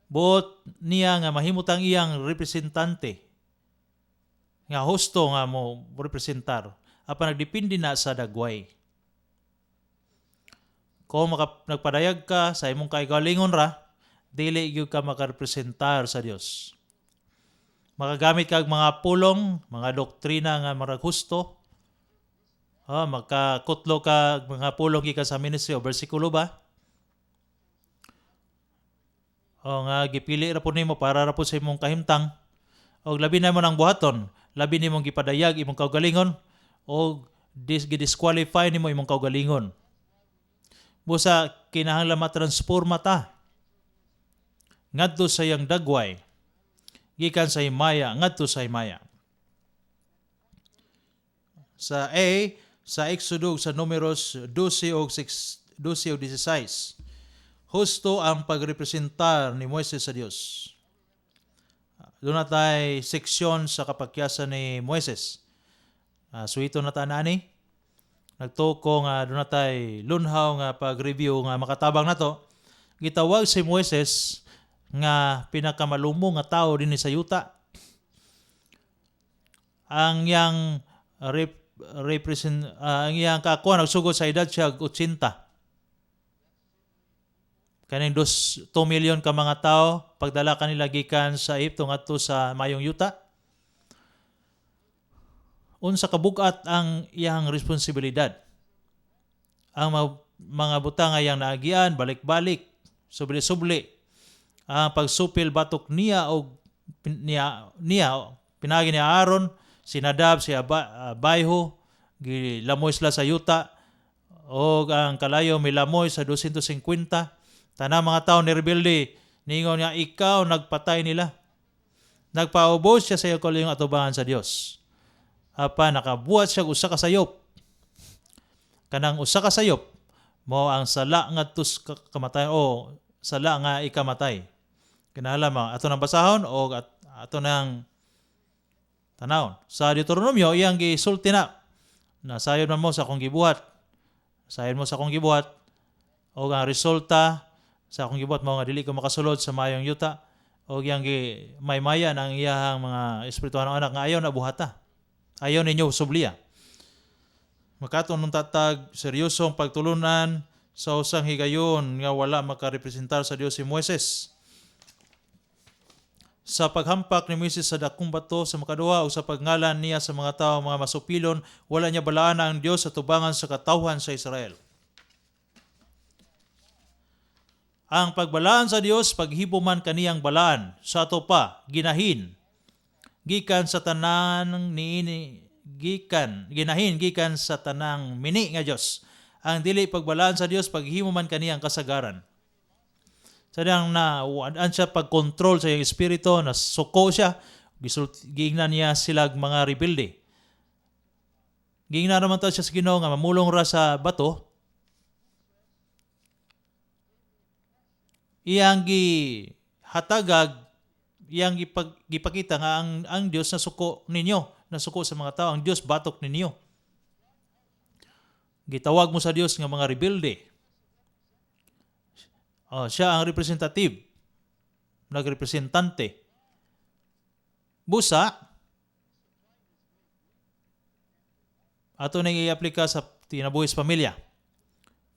Buot niya nga mahimutang iyang representante nga husto nga mo representar apan nagdepende na sa dagway. Kung nagpadayag ka sa imong kaugalingon ra, dili gyud ka makarepresentar sa Dios. Makagamit kag mga pulong, mga doktrina nga marag husto. Ah, makakutlo ka mga pulong gikan sa ministry o bersikulo ba? O nga gipili ra pud nimo para ra pud sa imong kahimtang. Og labi na mo nang buhaton, labi nimong gipadayag imong kaugalingon og gidisqualify nimo imong kaugalingon. Busa kinahanglan matransforma ta ngadto sa iyang dagway, gikan sa himaya ngadto sa himaya. Sa A, sa Exodo, sa Numeros 12 og 6, 12 og 16. Husto ang pagrepresentar ni Moises sa Dios. Doon na tay seksyon sa kapakyasan ni Moises. Suwito na ta nani. Nagtuko nga doon na tay lunhaw nga pag-review nga makatabang nato. Gitawag si Moises nga pinakamalumong nga tao dinhi sa yuta. Ang iyang rep, represent ang iyang kaakuan nagsugod sa edad siya 80. Kaning 2 milyon ka mga tao pagdala kanila gikan sa Ehipto ngadto sa mayong yuta. Unsa kabugat ang iyang responsibilidad. Ang mga butang nga iyang naagian balik-balik, subli-subli. Ang pagsupil batok niya og niya niya pinagi ni Aaron, si Nadab, si Abihu, gilamoy sila sa yuta og ang kalayo milamoy sa 250. Tanang mga tao ni rebelde, ningon nga ikaw nagpatay nila. Nagpaubos siya sa iyang kaugalingong atubangan sa Dios. Apan nakabuhat siya og usa ka sayop. Kanang usa ka sayop mao ang sala ngadto sa kamatayon o sala nga ikamatay. Kinahanglan mo ato nang basahon o ato nang tanawon. Sa Deuteronomio, iyang gisulti na, "Nasayod man mo sa akong gibuhat. Sayod mo sa akong gibuhat o ang resulta sa akong gibuhat mao nga dili ko makasulod sa mayong yuta," o iyang gi maymayan ang iyahang mga espirituhanong anak nga ayaw na buhata. Ayaw ninyo subliya. Makaton nung tatag seryosong pagtulunan sa usang higayon nga wala makarepresentar sa Dios si Moises. Sa paghampak ni Moises sa dakong bato sa makaduha o sa pagngalan niya sa mga tao mga masupilon, wala niya balaan ang Dios sa tubangan sa katawhan sa Israel. Ang pagbalaan sa Dios paghibo man kaniyang balaan sa ato pa ginahin gikan sa tanan niini, gikan ginahin gikan sa tanang mini nga Dios. Ang dili pagbalaan sa Dios paghimo man kaniyang kasagaran. Sa diyang na waan siya pagkontrol sa iyang espiritu, na suko siya, giingnan niya sila mga rebelde. Giingnan naman ta siya sa Ginoo nga mamulong ra sa bato. Iyang gihatagag, iyang gipakita nga ang Dios nasuko ninyo, nasuko sa mga tao, ang Dios batok ninyo. Gitawag mo sa Dios nga mga rebelde. Oh, siya ang representative, nagrepresentante. Busa, ato nang i-aplika sa kinabuhi sa pamilya.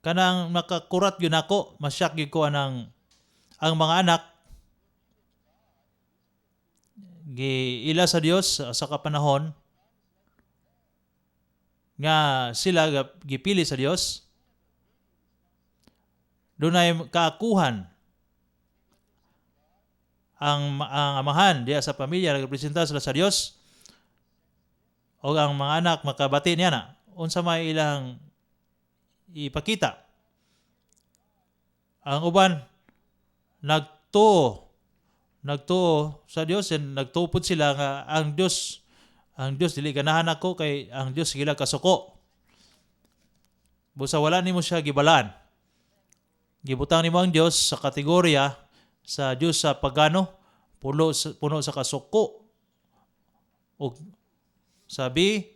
Kanang makakurat gyud nako, masyak gyud ko anang ang mga anak giila sa Dios sa kapanahon nga sila gipili sa Dios, dunay kaakuhan ang amahan diya sa pamilya, nagrepresentar sila sa Dios o ang mga anak makabati niya na unsa may ilang ipakita. Ang uban nagtuo sa Dios and nagtupod sila nga ang Dios dili ganahan ako kay ang Dios gila kasuko. Busa wala nimo siya gibalaan. Gibutang nimo ang Dios sa kategorya sa Dios sa pagano, puno sa kasuko. Og sabi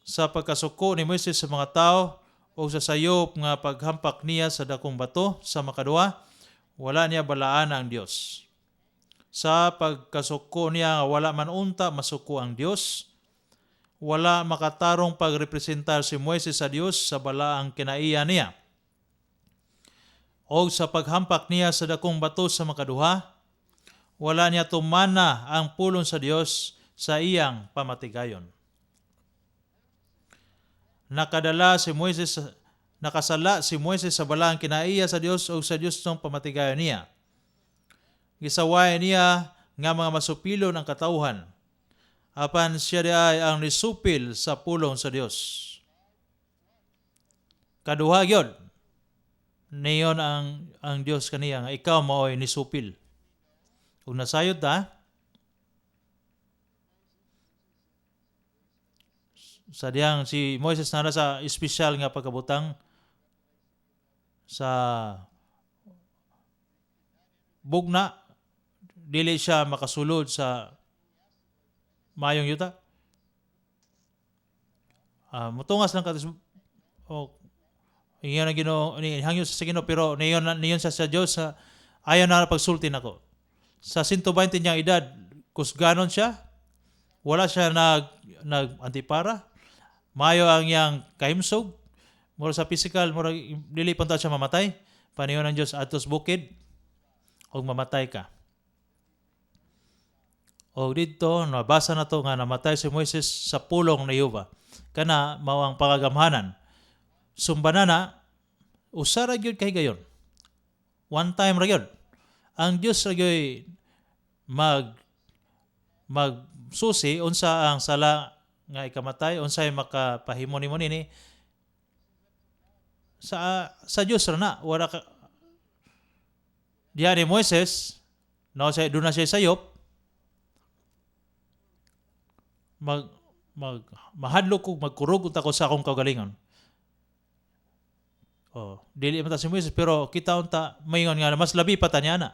sa pagkasuko ni Moises sa mga tao o sa sayop nga paghampak niya sa dakong bato sa makaduha, wala niya balaan ang Dios. Sa pagkasuko niya nga wala man unta masuko ang Dios, wala makatarong pagrepresentar si Moises sa Dios sa balaang kinaiya niya. O sa paghampak niya sa dakong bato sa makaduha, wala niya tumana ang pulong sa Dios sa iyang pamatigayon. Nakadala si Moises, nakasala si Moises sa balaang kinaiya sa Dios o sa Dios ng pamatigayon niya. Gisaway niya nga mga masupilon ang katawhan. Apan siya diay ang nisupil sa pulong sa Dios. Kaduha gyud niyon ang Dios kaniya nga ikaw maoy nisupil. Ug nasayod ta sa diyang si Moises nara sa espesyal nga pagkabutang sa bugna, dili siya makasulod sa mayong yuta. Mutungas lang katos o ingon ang Ginoo ni hangyo sa Ginoo, pero niyon sa Dios sa ayaw na pagsulti nako. Sa 120 niyang edad, kusganon siya, wala siya nag antipara, maayo ang iyang kahimsog, mura sa physical, mura dili pa siya mamatay. Paniyon ang Dios adtos bukid og mamatay ka. O didto nabasa na to nga namatay si Moises sa pulong ni Jehova. Kana mao ang pakagamhanan. Sumbanana, usa ra gyud kay gayon. One time ra gyud. Ang Dios ra gyud magsusi unsa ang sala nga ikamatay, unsay makapahimo nimo nini sa Dios ra na. Wala ka diha ni Moises no, sa doon na siya sayop, mag mag mahadlok ko, magkurog unta ko sa akong kaugalingon. Oh, dili man ta si Moises, pero kita unta maingon nga mas labi pa ta niya na.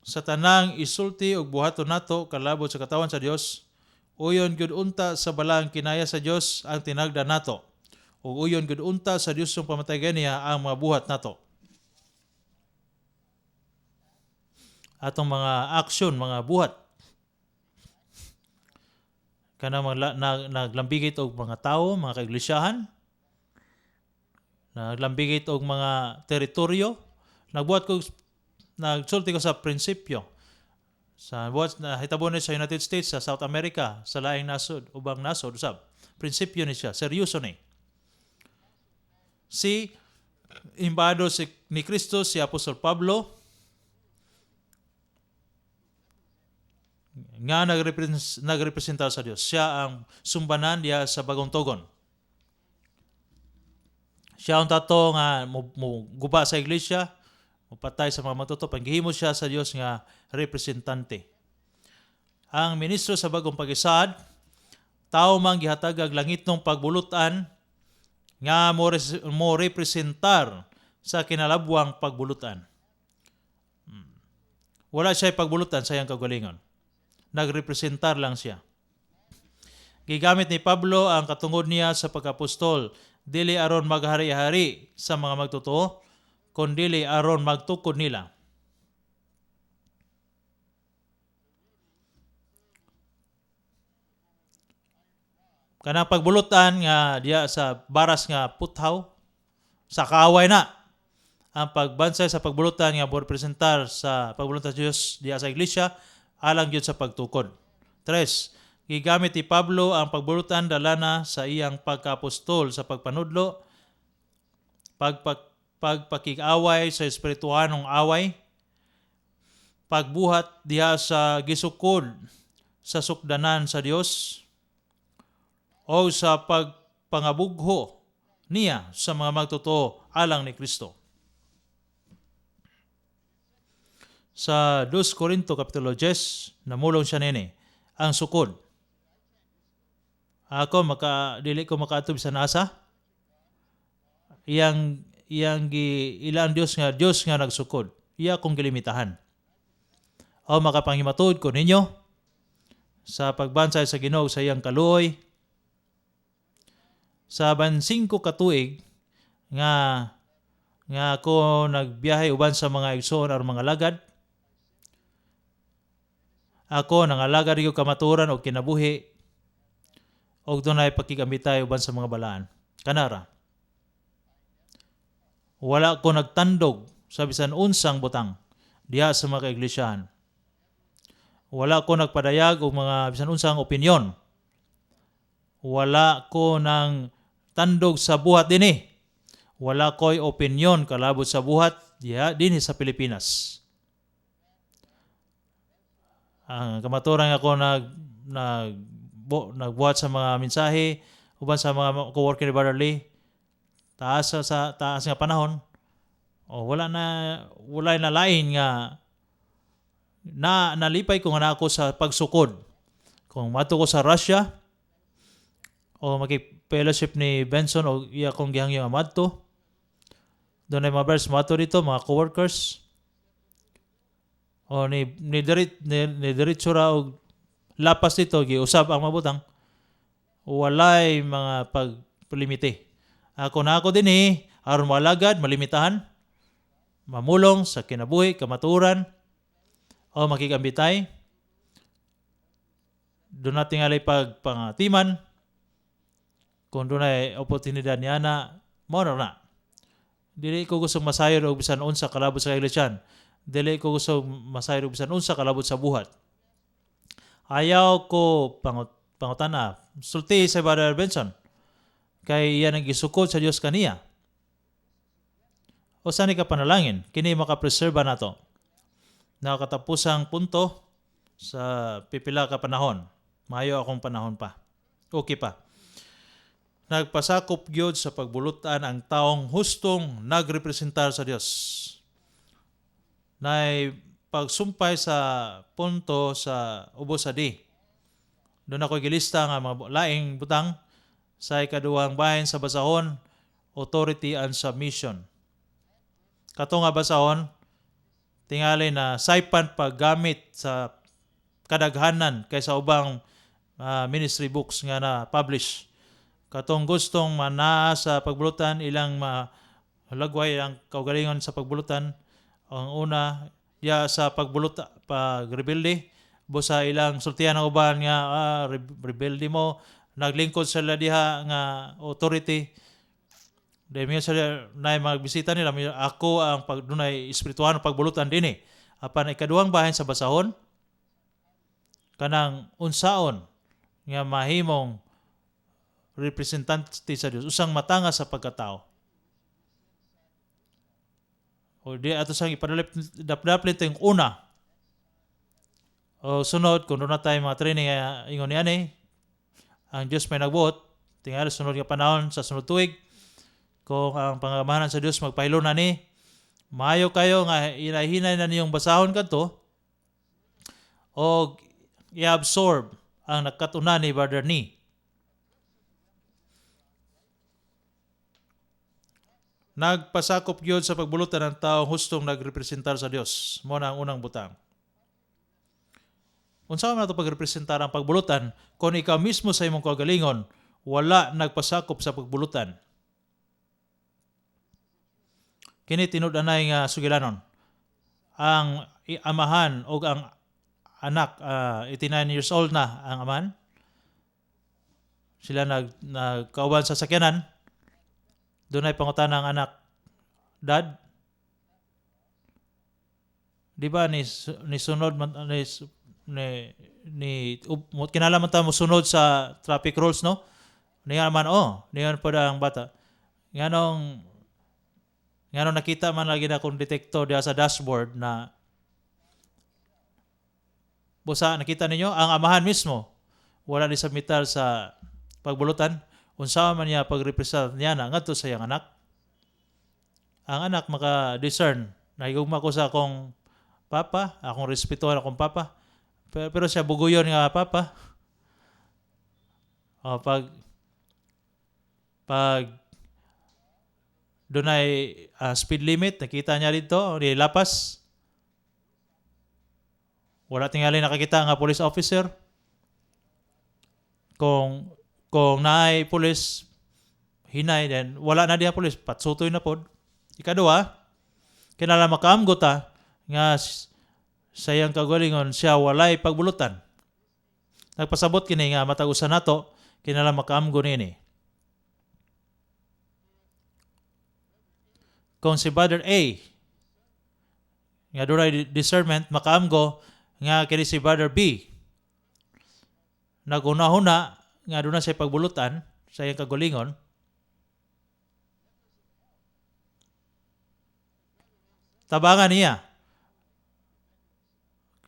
Sa tanang isulti og buhaton nato kalabot sa katawan sa Dios, uyon gyud unta sa balaang kinaya sa Dios ang tinagda nato. Ug uyon gyud unta sa Dios ang pamatay niya ang mga buhat nato. Atong mga aksyon, mga buhat. Kanang mga naglambigit og mga tawo, mga kaiglisyahan, naglambigit og mga teritoryo, nagbuhat ko, nagsulti ko sa prinsipyo. Sa buhat na hitabo ni sa United States, sa South America, sa laing nasod, ubang nasod usab. Prinsipyo ni siya, seryoso ni. Si imbado si ni Kristo si Apostol Pablo nga nagrepresentar sa Dios. Siya ang sumbanan diha sa Bagong Tugon. Siya ang tato nga mo guba sa iglesia, mopatay sa mga matuto, panggihimo siya sa Dios nga representante. Ang ministro sa Bagong Pag-isaad, tao mang gihatag ang langitnong pagbulutan nga mo representar sa kinalabwang pagbulutan. Wala siya pagbulutan sa iyang kaugalingon. Nagrepresentar lang siya. Gigamit ni Pablo ang katungod niya sa pag-apostol, dili aron maghari-hari sa mga magtotoo, kundili aron magtukod nila. Kanang pagbulutan nga diya sa baras nga puthaw, sa kaaway na. Ang pagbansay sa pagbulutan nga representar sa pagbulutan sa Dios diya sa iglesia, alang gyud sa pagtukod. 3. Gigamit ni Pablo ang pagbulutan dalana sa iyang pagkaapostol sa pagpanudlo, pagpakig-away sa espirituhanong away, pagbuhat diha sa gisukod sa sukdanan sa Dios, o sa pagpangabugho niya sa mga magtotoo alang ni Kristo. Sa 2 Korinto Kapitulo 10, namulong siya nini, ang sukod. Ako maka dili ko makaadto bisan asa. Iyang iyang gi ila ang Dios nga nagsukod. Iya akong gilimitahan. O makapanghimatud ko ninyo sa pagbansay sa Ginoo sa iyang kaluoy sa 25 ka tuig nga nga ako nagbiyahe uban sa mga igsoon aron mga lagad. Ako nangalagad og kamatuoran og kinabuhi og dunay pakigambitay uban sa mga balaan. Kanara. Wala ko nagtandog sa bisan unsang butang diha sa mga kaiglisyahan. Wala ko nagpadayag og mga bisan unsang opinyon. Wala ko nang tandog sa buhat dinhi. Wala ko'y opinyon kalabot sa buhat diha dinhi sa Pilipinas. Ang kamatuoran, ako nag nag bo, nagbuhat sa mga mensahe uban sa mga co-worker ni Brother Lee taas sa taas nga panahon o wala na, wala na lain nga na nalipay ko nga naa ako sa pagsukod. Kung mato ko sa Russia o maki-fellowship ni Benson o iya kong gihangyo nga madto doon ay mga brothers mato dito, mga coworkers, o ni dirit ni diretso ra og lapas dito, giusab ang mabutang, walay mga paglimite. Ako na ako dinhi aron moalagad, malimitahan, mamulong sa kinabuhi, kamatuoran o makigambitay. Doon natin alay pagpangatiman kung doon ay oportunidad niya na mo na. Dili ko gusto masayod og bisan unsa kalabot sa kaiglesia. Dili ko gusto masayod og bisan unsa kalabot sa buhat. Ayaw ko pangutana. Sulti sa Brother Benson. Kay iya nang gisukod sa Dios kaniya. O saan ka panalangin, kini makapreserba nato. Nakatapusang punto sa pipila ka panahon. Maayo akong panahon pa. Okay pa. Nagpasakop gyud sa pagbulutan ang taong hustong nagrepresentar sa Dios. Nay pagsumpay sa punto sa ubos sa D. Doon ako gilista nga mga laing butang sa ikaduhang bahin sa basahon, authority and submission. Kato nga basahon, tingali na saypan paggamit sa kadaghanan kaysa ubang ministry books nga na publish. Katong gustong manaa sa pagbulutan, ilang malagway ang kaugalingon sa pagbulutan, ang una diya sa pagbulot, pagrebelde, busa ilang sultihan ang uban nga rebelde mo, naglingkod sila diha nga authority. Dahil mingon sila na magbisita nila, ako ang pag dunay espirituhan pagbulutan dinhi. Apan ikaduhang bahin sa basahon, kanang unsaon nga mahimong representante sa Dios, usang matanga sa pagkatao. O di ato sang ipadalip dapdaplit yung una. O sunod kung doon na tayo mga training ingon niya ni ang Dios may nagbuot, tingali sunod nga panahon sa sunod tuig, kung ang pangamahanan sa Dios magpahilo na ni, maayo kayo nga hinahinay na niyong basahon kadto o i-absorb ang nakatuna ni Brother ni. Nagpasakop gyud sa pagbulutan ng taong hustong nagrepresentar sa Dios. Mo na ang unang butang. Unsa man ato pagrepresentar ang pagbulutan kung ikaw mismo sa imong kaugalingon wala nagpasakop sa pagbulutan? Kini tinud-anay nga sugilanon. Ang amahan o ang anak, 89 years old na ang amahan. Sila nagkauban sa sakyanan. Doon ay pangutana ang anak, "Dad, di ba ni sunod man ni ni, ni up, kinahanglan man ta mo sunod sa traffic rules, no?" Niya man, "Oh." Niya po ang bata. Nganong nakita man lagi na akong detector diha sa dashboard na busa nakita ninyo ang amahan mismo wala ni submitar sa pagbulutan, unsa man niya pagrepresent niya na ngadto sa iyang anak? Ang anak maka-discern, nahigugma ko sa akong papa, akong respetuhan akong papa. Pero siya buguyon nga papa. Oh, pag dunay speed limit, nakita niya dito, nilapas. Wala tingali nakakita nga police officer. Kung naay police hinay, then wala na diha police, patsutoy na pod. Ikaduha, kinahanglan makaamgo ta nga sayang kagalingon siya walay pagbulutan. Nagpasabot kini nga matag usa nato kinahanglan makaamgo niini. Kung si Brother A nga dunay discernment makaamgo nga kini si Brother B naghuna-huna nga duna siya pagbulutan sa iyang kagalingon, tabangan niya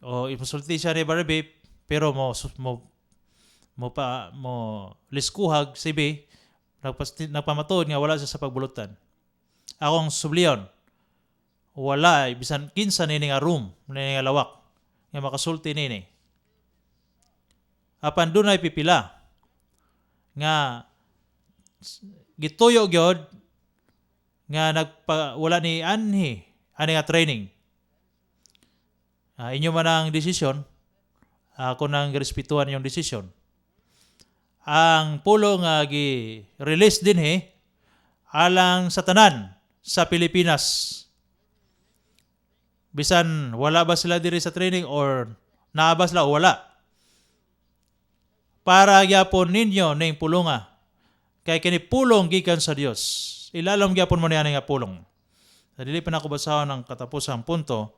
o ipasulti siya ni Brother B, pero mo mo mo pa mo liskuhag si B, nagpamatuod nga wala siya sa pagbulutan. Akong subliyon, wala bisan kinsa nini nga room, nini nga lawak nga makasulti nini. Apan dunay pipila nga gituyo gyud nga nagpa, wala ni anhi ani nga training. Inyo man ang desisyon, ako nang respetuhan yung desisyon. Ang pulong nga gi-release dinhi alang sa tanan sa Pilipinas. Bisan wala ba sila diri sa training or naa ba sila o wala. Para gyapon ninyo ning pulunga. Kay kini pulong gikan sa Dios. Ilalom gyapon mo niya nga pulong. Sa dili pa nako basahon ang katapusang punto,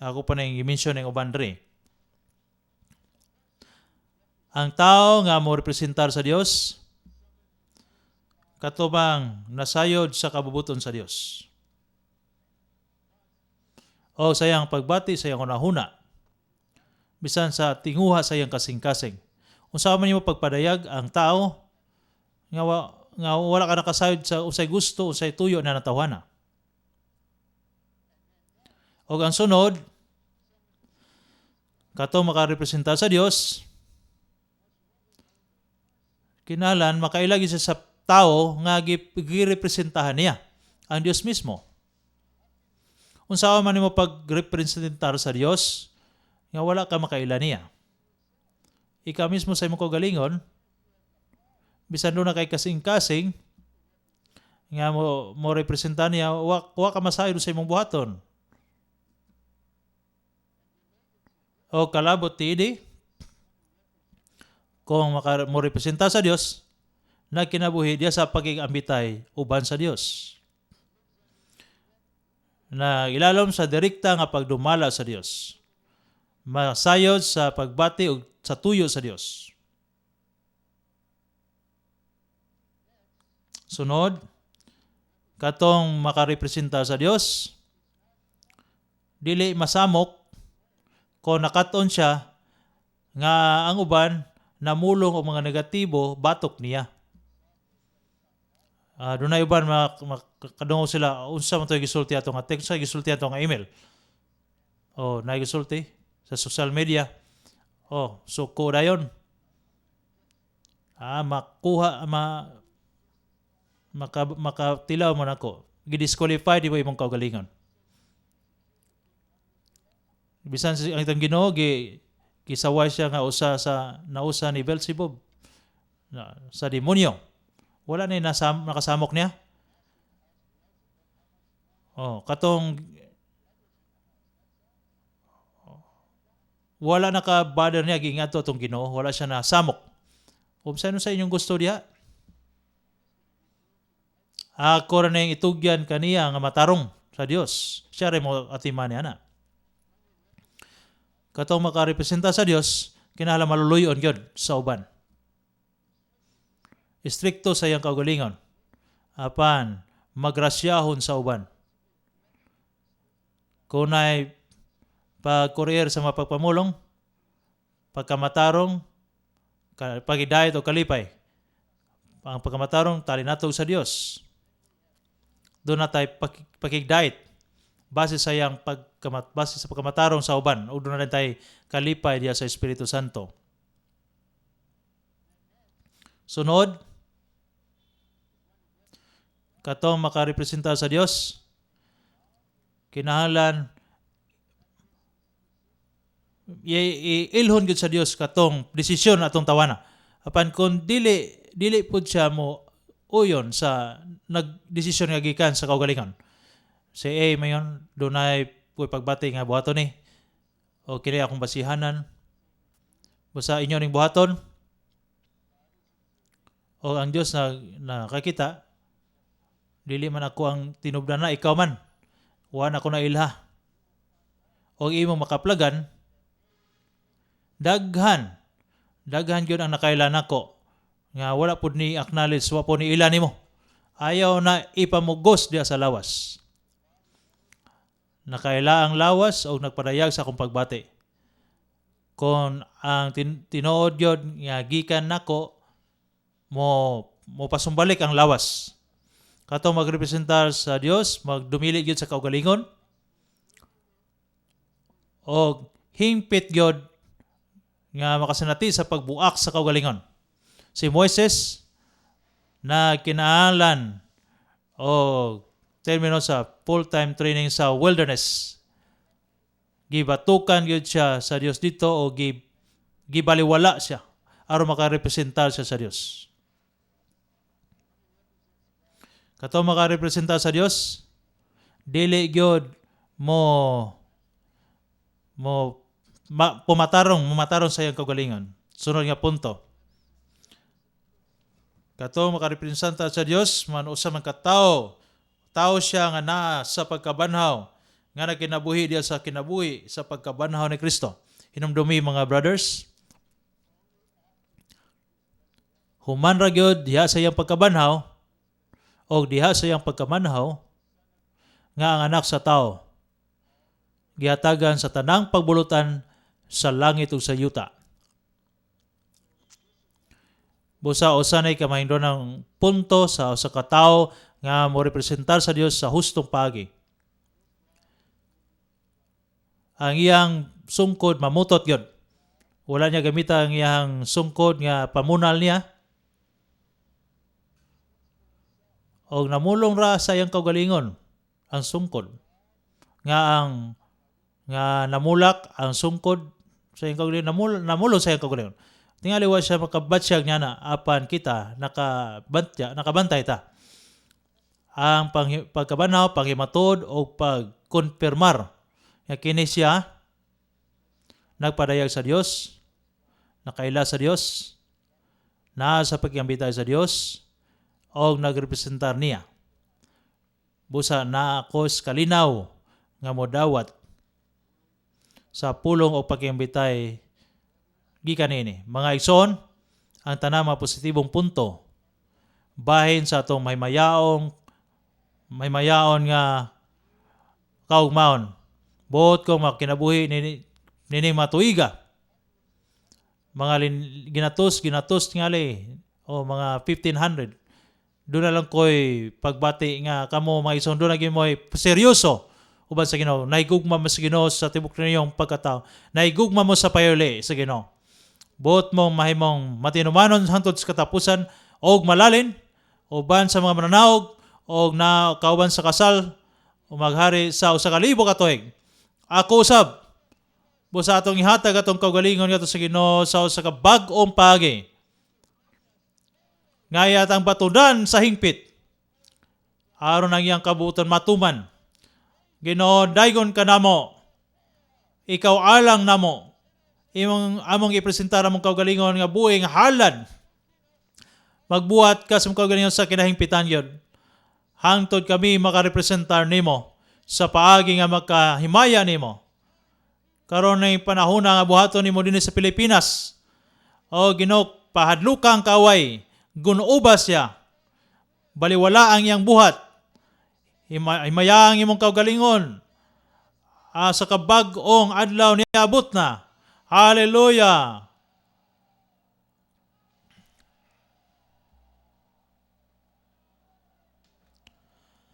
ako pa nang i-mention ning uban diri. Ang tao nga mo representar sa Dios katubang nasayod sa kabubuton sa Dios. O sayang pagbati, sayang hunahuna. Bisan sa tinguha sa iyang kasing-kasing. Unsa man nimo pagpadayag ang tao nga wala ka nakasayod sa usay gusto, usay tuyo na natawhana? Og ang sunod, kato makarepresentar sa Dios, kinahanglan makaila gyud siya sa tao nga girepresentahan niya, ang Dios mismo. Unsa man nimo pagrepresentar sa Dios nga wala ka makaila niya? Ikaw mismo sa imong kaugalingon, bisan duna kay kasing-kasing nga mo representa niya, wa ka masayod sa imong buhaton. O kalabot ti idi, kung mo representa sa Dios, nagkinabuhi diya sa pagigambitay uban sa Dios. Na ilalom sa direkta nga pagdumala sa Dios. Masayod sa pagbati ug sa tuyo sa Dios. Sunod, katong makarepresenta sa Dios, dili masamok kung nakaton siya nga ang uban namulong og mga negatibo batok niya. Dunay uban makadungog sila, unsa man to'y gisulti ato nga text, unsa gisulti ato nga email. Oh, naay gisulti sa social media. Oh, suko dayon. Makuha ma maka makatilaw man ako. Gidisqualify di ba imong kaugalingon? Bisan si ang itong Ginoo gisaway siya nga usa sa nausa ni Beelzebub na, sa demonyo. Wala ni nakasamok niya. Oh, katong wala naka-bother niya giingadto atong Ginoo, wala siya nasamok. Unsa sa inyong gusto diha? Ako ra ning itugyan kaniya nga matarong sa Dios. Siya ra mo atiman niya na. Katong makarepresenta sa Dios, kinahanglan maluluyon gyud sa uban. Istrikto sa iyang kaugalingon. Apan magrasyahon sa uban. Kunay pag-courier sa mga pagpamulong, pagkamatarong, pagidayat o kalipay. Ang pagkamatarong, tali natog sa Dios. Doon na tayo pakigdayat base sa pagkamatarong sa uban, ug doon na rin tayo kalipay diya sa Espiritu Santo. Sunod, katong makarepresentar sa Dios, kinahanglan ilhon gyud sa Dios katong desisyon atong tawana. Apan kung dili dili pud siya mo uyon sa nagdesisyon nga gikan sa kaugalingon. Si A mayon dunay puy pagbati nga buhaton ni o kini akong basihanan, basta inyo ning buhaton, o ang Dios na nakakita, dili man ako ang tinubdan na, ikaw man, wa na ko na ilha o imong makaplagan. Daghan daghan gyud ang nakaila nako nga wala pud ni acknowledge, wa pud ni ila nimo. Ayaw na ipamugos diha sa lawas. Nakaila ang lawas o nagpadayag sa akong pagbati. Kung ang tinuod gyud nga gikan nako, mo mo pasumbalik ang lawas. Katong magrepresentar sa Dios, magdumili gyud sa kaugalingon og hingpit gyud nga makasinati sa pagbuak sa kaugalingon. Si Moises na kinahanglan o termino sa full-time training sa wilderness. Gibatukan gyud siya sa Dios dito o gibaliwala siya aron makarepresentar siya sa Dios. Kato makarepresentar sa Dios, dili gyud mo mo ma, pumatarong mumatarong sa iyang kaugalingon. Sunod nga punto. Kato makarepresenta sa Dios man usa man ka tawo. Tao siya nga naa sa pagkabanhaw, nga nagkinabuhi diya sa kinabuhi sa pagkabanhaw ni Kristo. Hinumdumi, mga brothers. Human ra gyud diha sa iyang pagkabanhaw o diha sa iyang pagkamanhaw nga ang Anak sa Tao gihatagan sa tanang pagbulutan sa langit ug sa yuta. Busa usa nay ng punto sa usa ka tawo nga mo representar sa Dios sa hustong paagi. Ang iyang sungkod mamutot gyud. Wala niya gamita ang iyang sungkod nga pamunal niya. Og namulong ra sa iyang kaugalingon ang sungkod. Nga ang nga namulak ang sungkod sa iyang kaugalingon, namulong sa iyang kaugalingon. Tingali wa siya makabatsyag niya na, apan kita nakabantay ta. Ang pagkabanhaw, panghimatod o pagkonfirmar nga kini siya nagpadayag sa Dios, nakaila sa Dios, naa sa pagkambitay sa Dios o nagrepresentar niya. Busa naa ko kalinaw nga modawat sa pulong o pakiambitay gikan niini. Mga igsoon, ang tanang mga positibong punto bahin sa atong maymayaon nga kaugmaon. Buot ko makinabuhi nini matuiga. Mga ginatos, ginatos ngali o mga 1500. Doon na lang ko'y pagbati nga kamo, mga igsoon, doon na gyud mo'y seryoso uban sa Ginoo. Naigugma mo sa Ginoo sa tibok ninyong pagkatao. Naigugma mo sa payuli sa Ginoo. Buot mong mahimong matinumanon hangtod sa katapusan og malalin uban sa mga mananaog og na kauban sa kasal o maghari sa 1,000 ka tuig. Ako usab, busa atong ihatag atong kaugalingon ngadto sa Ginoo sa usa ka bag-ong paagi. Ngayat ang batudan sa hingpit aron ang iyang kabuotan matuman. Ginoo, daygon ka namo. Ikaw alang namo. Imong among ipresentar among kaugalingon nga buhi nga halad. Magbuhat ka sa among kaugalingon sa kinahingpitan yun. Hangtod kami makarepresentar nimo sa paagi nga makahimaya nimo. Karon ay panahon na nga buhaton nimo dinhi sa Pilipinas. O Ginoo, pahadluka ang kaaway, gunuoba siya. Baliwala ang iyang buhat. Himaya ang imong kaugalingon. Sa kabag-ong adlaw niabot na. Hallelujah!